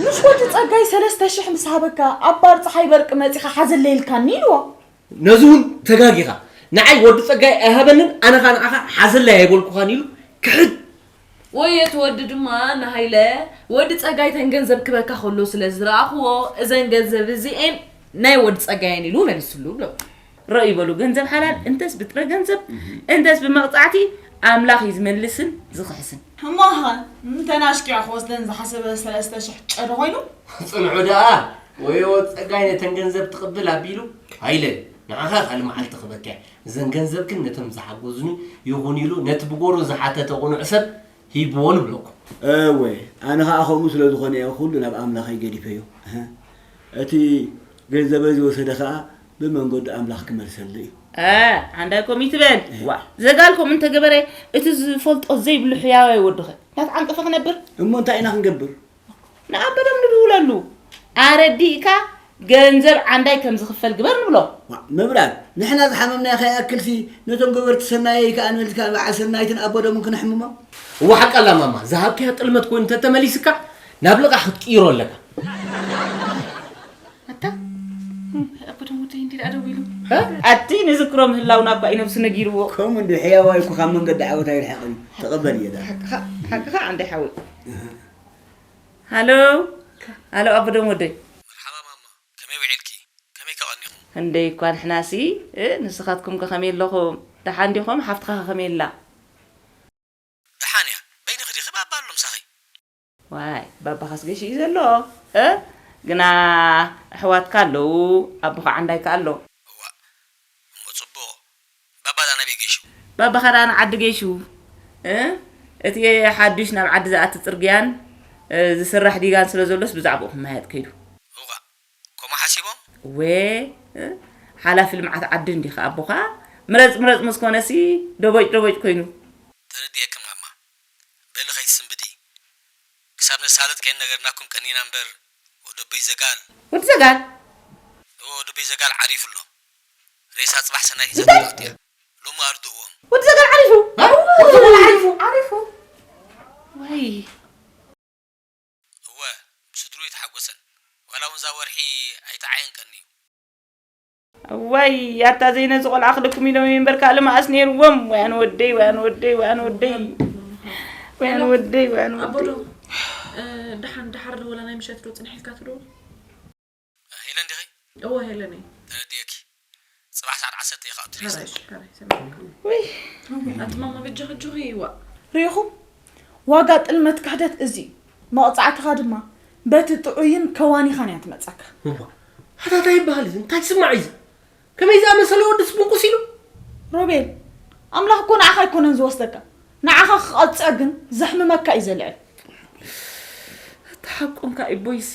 ምሽ ወዲ ጸጋይ ሰለስተ ሽሕ ምስ ሃበካ ኣብ ባር ጸሓይ በርቂ መጺኻ ሓዘለይ ኢልካኒ ኢልዎ። ነዚ እውን ተጋጊኻ ንዓይ ወዲ ጸጋይ ኣይሃበንን ኣነ ኸኣ ንዓኻ ሓዘለይ ኣይበልኩኻን ኢሉ ክሕድ። ወዮ እቲ ወዲ ድማ ንሃይለ ወዲ ጸጋይ ተን ገንዘብ ክበካ ከሎ ስለ ዝረኣኽዎ እዘን ገንዘብ እዚኤን ናይ ወዲ ጸጋይ እየን ኢሉ መሊስሉ ብሎ። ርእ ይበሉ ገንዘብ ሓላል እንተስ ብጥረ ገንዘብ እንተስ ብመቕፃዕቲ ኣምላኽ እዩ ዝመልስን ዝኽሕስን። እሞኸ እንተናሽኪዖ ክወስደን ዝሓሰበ ሰለስተ ሽሕ ጨዶ ኮይኑ? ጽንሑ ደኣ ወዮ ጸጋይ ነተን ገንዘብ ትቕብል ኣቢሉ ሃይለ ንዓኻ ካልእ መዓልቲ ክበክያ እዘን ገንዘብ ግን ነቶም ዝሓገዙኒ ይኹን ኢሉ ነቲ ብጎሩ ዝሓተተ ቁኑዕ ሰብ ሂብዎ ንብለኩም። እወ ኣነ ኸኣ ከምኡ ስለ ዝኾነ እየ ኩሉ ናብ ኣምላኸይ ገዲፈዮ። እቲ ገንዘበይ ዝወሰደ ኸኣ ብመንገዱ ኣምላኽ ክመልሰሉ እዩ። ኣንዳይ ከምኡ ይትበል። ዘጋል ከምኡ እንተገበረ እቲ ዝፈልጦ ዘይብሉ ሕያዋይ ወድኸ ናት ዓንቀፈ ክነብር። እሞ እንታይ ኢና ክንገብር? ንኣበዶም ንድውለሉ ኣረዲእካ ገንዘብ ዓንዳይ ከም ዝኽፈል ግበር ንብሎ። ምብራር ንሕና ዝሓመምናዮ ከይኣክልሲ ነቶም ገበርቲ ሰናየይ ከኣ ንመልስካ በዓል ሰናይትን ኣበዶምን ክነሕምሞም። እወ ሓቃላ ማማ ዝሃብካያ ጥልመት ኮይኑ እንተተመሊስካ ናብ ልቓሕ ክትቅይሮ ኣለካ። ኣታ ኣበዶም ወደይ እንዲ ደኣ ደዊሉ ኣቲ ንዝክሮ ምህላውና እኳ እዩ ነብሱ ነጊርዎ። ከምኡ እንዲ ሕያዋይ እኮ ካብ መንገዲ ዓወት ኣይርሕቕን እዩ። ተቐበል እየ ደኣ። ሓቅኻ ሓቅኻ ዓንዳይ ሓወይ። ሃሎ ሃሎ ኣቦ ደም ወደይ መርሓባ ማማ ከመይ ውዒልኪ ከመይ ከቐኒኹም ክንደይ እኳ ንሕናሲ እ ንስኻትኩም ከ ከመይ ኣለኹም ደሓን ዲኹም ሓፍትኻ ከ ከመይ ኣላ ደሓን እያ በይንኺ ዲኺ ባባ ኣሎ ምሳኺ ዋይ ባባኻስ ገሽ እዩ ዘሎ እ ግና ኣሕዋትካ ኣለዉ ኣቦኻ ዓንዳይካ ኣሎ። እዋ እሞ ጽቡቕ። ባባ ዳ ናበይ ገሹ? ባባኻ ዳ ንዓዲ ገሹ እ እቲ ሓዱሽ ናብ ዓዲ ዝኣቲ ጽርግያን ዝስራሕ ዲጋን ስለ ዘሎስ ብዛዕባኡ ክመያየጥ ከይዱ። እዋ ከምኡ ሓሲቦም? ወ ሓላፊ ልምዓት ዓዲ እንዲኻ ኣቦኻ ምረጽ ምረጽ ምስ ኮነሲ ደቦጭ ደቦጭ ኮይኑ። ተረዲኤኪ ማማ። በሊ ከይትስንብዲ። ክሳብ ነሳልጥ ከይንነገርናኩም ቀኒና እምበር ወደበይ ዘጋል። ወዲ ዘጋል? እወ ወደበይ ዘጋል ዓሪፉ ኣሎ። ሬሳ ጽባሕ ሰናይ ሒዛቶ ትወጽእ እያ። ሎሚ ኣርድእዎም። ወዲ ዘጋል ዓሪፉ? ወዲ ዘጋል ዓሪፉ? ዓሪፉ? ወይ እወ ብስድርኡ ኣይተሓጎሰን። ዋላ እውን እዛ ወርሒ ኣይተዓየንቀን እዩ። እዋይ ኣታ ዘይነ እዚ ቆልዓ ክልኩም ኢሎም እምበር ካልእ መኣስ ነይርዎም። ወይ ኣነ ወደይ ወይ ኣነ ወደይ ወይ ኣነ ወደይ ወይ ኣነ ወደይ ወይ ኣነ ኣቦ ወደይ ዶ እ፣ ደሓን ደሓር ዶ ወላ ናይ ምሸት ዶ ፅንሕ ኢልካ ትደውል? ሄለን ዲኺ? እወ ሄለነይ። ተረዲኤኪ። ፅባሕ ሰዓት ዓሰርተ ኢኻ ትሪስ። ሓራይ እሺ፣ ሓራይ ሰሚዕካ። ውይ ኣቲ ማማ በጃኺ ጆኺ ይዋ። ርኢኹም? ዋጋ ጥልመት ክሕደት እዚ እዩ። መቕጻዕትኻ ድማ በቲ ጥዑይን ከዋኒኻን እያ ትመጸካ። እዋ፣ ኣታ እንታይ ይበሃል እዚ? እንታይ ትስማዕ እዚ? ከመይ ዝኣመሰለ ወድስ ብንቁስ ኢሉ? ሮቤል፣ ኣምላኽ እኮ ንዓኻ ኣይኮነን ዝወስደካ። ንዓኻ ክቐጽዕ ግን ዘሕምመካ እዩ ዘልዕል። ተሓቆምካ ኢቦይሲ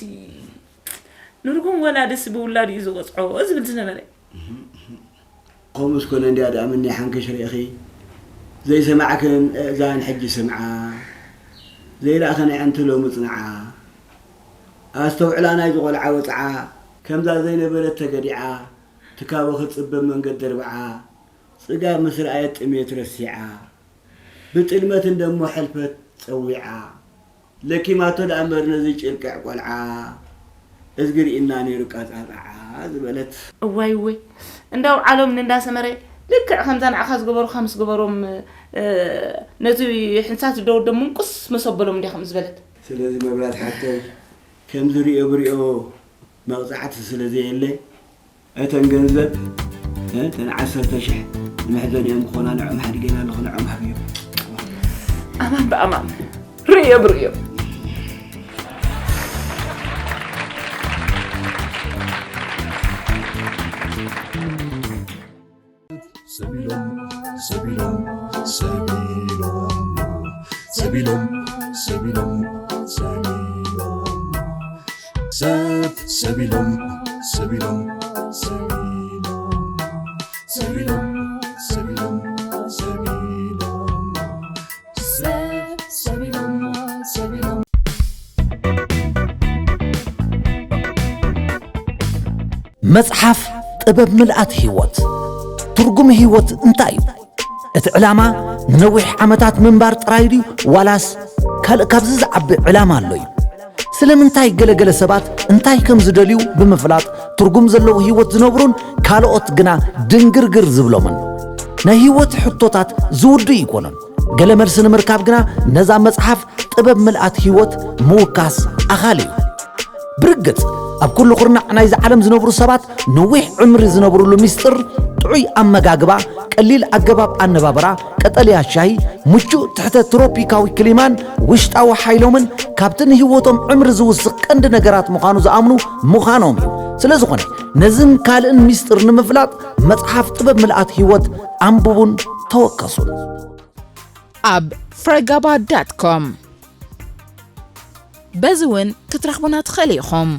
ንርጉም ወላድስ ብውላድ እዩ ዝቐጽዖ ዝብል ዝነበረ። ከምኡስ ኮነ እንድያ ደኣ ምኒ ሓንከሽ ርኢኺ ዘይሰማዕክን ኣእዛን ሕጂ ስምዓ ዘይረኣኽን ኣዕንቲ ሎሚ ጽንዓ ኣስተውዕላ ናይዚ ቆልዓ ወጽዓ ከምዛ ዘይነበረት ተገዲዓ ትካቦ ክትጽበ መንገዲ ኣርብዓ ጽጋብ ምስ ረኣየት ጥሜት ረሲዓ ብጥልመት እንደሞ ሕልፈት ጸዊዓ ለኪማቶ ደኣ እምበር ነዚ ጭልቅዕ ቆልዓ እዝጊ ርኢና ነይሩ ቀጻጻዓ ዝበለት። እዋይ እወ እንዳ ኣውዓሎም ንእንዳ ሰመረ ልክዕ ከምዛ ንዓኻ ዝገበሩኻ ምስ ገበሮም ነቲ ሕንሳት ዝደወደም ምንቁስ መሰበሎም እንዲያ ከምኡ ዝበለት። ስለዚ መብራት ሓተይ ከምዚ ሪኦ ብሪኦ መቕጻዕቲ ስለ ዘየለ እተን ገንዘብ እተን ዓሰርተ ሽሕ ንመሕዘኒኦም ክኾና ንዕኦም ሓዲገና ኣለኹ ንዕኦም ሃብዮም። ኣማን ብኣማን ርእዮ ብርእዮ ሰቢሎም ሰቢሎም ሰቢሎም ሰቢሎም ሰቢሎም ሰቢሎም ሰብ ሰቢሎም ሰቢሎም ሰቢሎም ሰቢሎም ሰቢሎም ሰቢሎም ሰብ ሰቢሎም ሰቢሎም መጽሓፍ ጥበብ ምልኣት ህይወት። ትርጉም ህይወት እንታይ እዩ? እቲ ዕላማ ንነዊሕ ዓመታት ምንባር ጥራይ ድዩ ዋላስ ካልእ ካብዚ ዝዓቢ ዕላማ ኣሎ እዩ? ስለምንታይ ገለገለ ሰባት እንታይ ከም ዝደልዩ ብምፍላጥ ትርጉም ዘለዎ ህይወት ዝነብሩን ካልኦት ግና ድንግርግር ዝብሎምን? ናይ ህይወት ሕቶታት ዝውድኡ ኣይኮኑን። ገለ መልሲ ንምርካብ ግና ነዛ መጽሓፍ ጥበብ ምልኣት ህይወት ምውካስ ኣኻሊ እዩ። ብርግጽ ኣብ ኩሉ ኩርናዕ ናይዚ ዓለም ዝነብሩ ሰባት ነዊሕ ዕምሪ ዝነብሩሉ ሚስጥር ጥዑይ ኣመጋግባ፣ ቀሊል ኣገባብ ኣነባብራ፣ ቀጠልያ ሻሂ፣ ምቹእ ትሕተ ትሮፒካዊ ክሊማን ውሽጣዊ ሓይሎምን ካብቲ ንህይወቶም ዕምሪ ዝውስኽ ቀንዲ ነገራት ምዃኑ ዝኣምኑ ምዃኖም እዩ። ስለዝኾነ ነዝን ካልእን ሚስጥር ንምፍላጥ መጽሓፍ ጥበብ ምልኣት ህይወት ኣንብቡን ተወከሱን። ኣብ ፍረጋባ ዳት ኮም በዚ እውን ክትረኽቡና ትኽእሉ ኢኹም።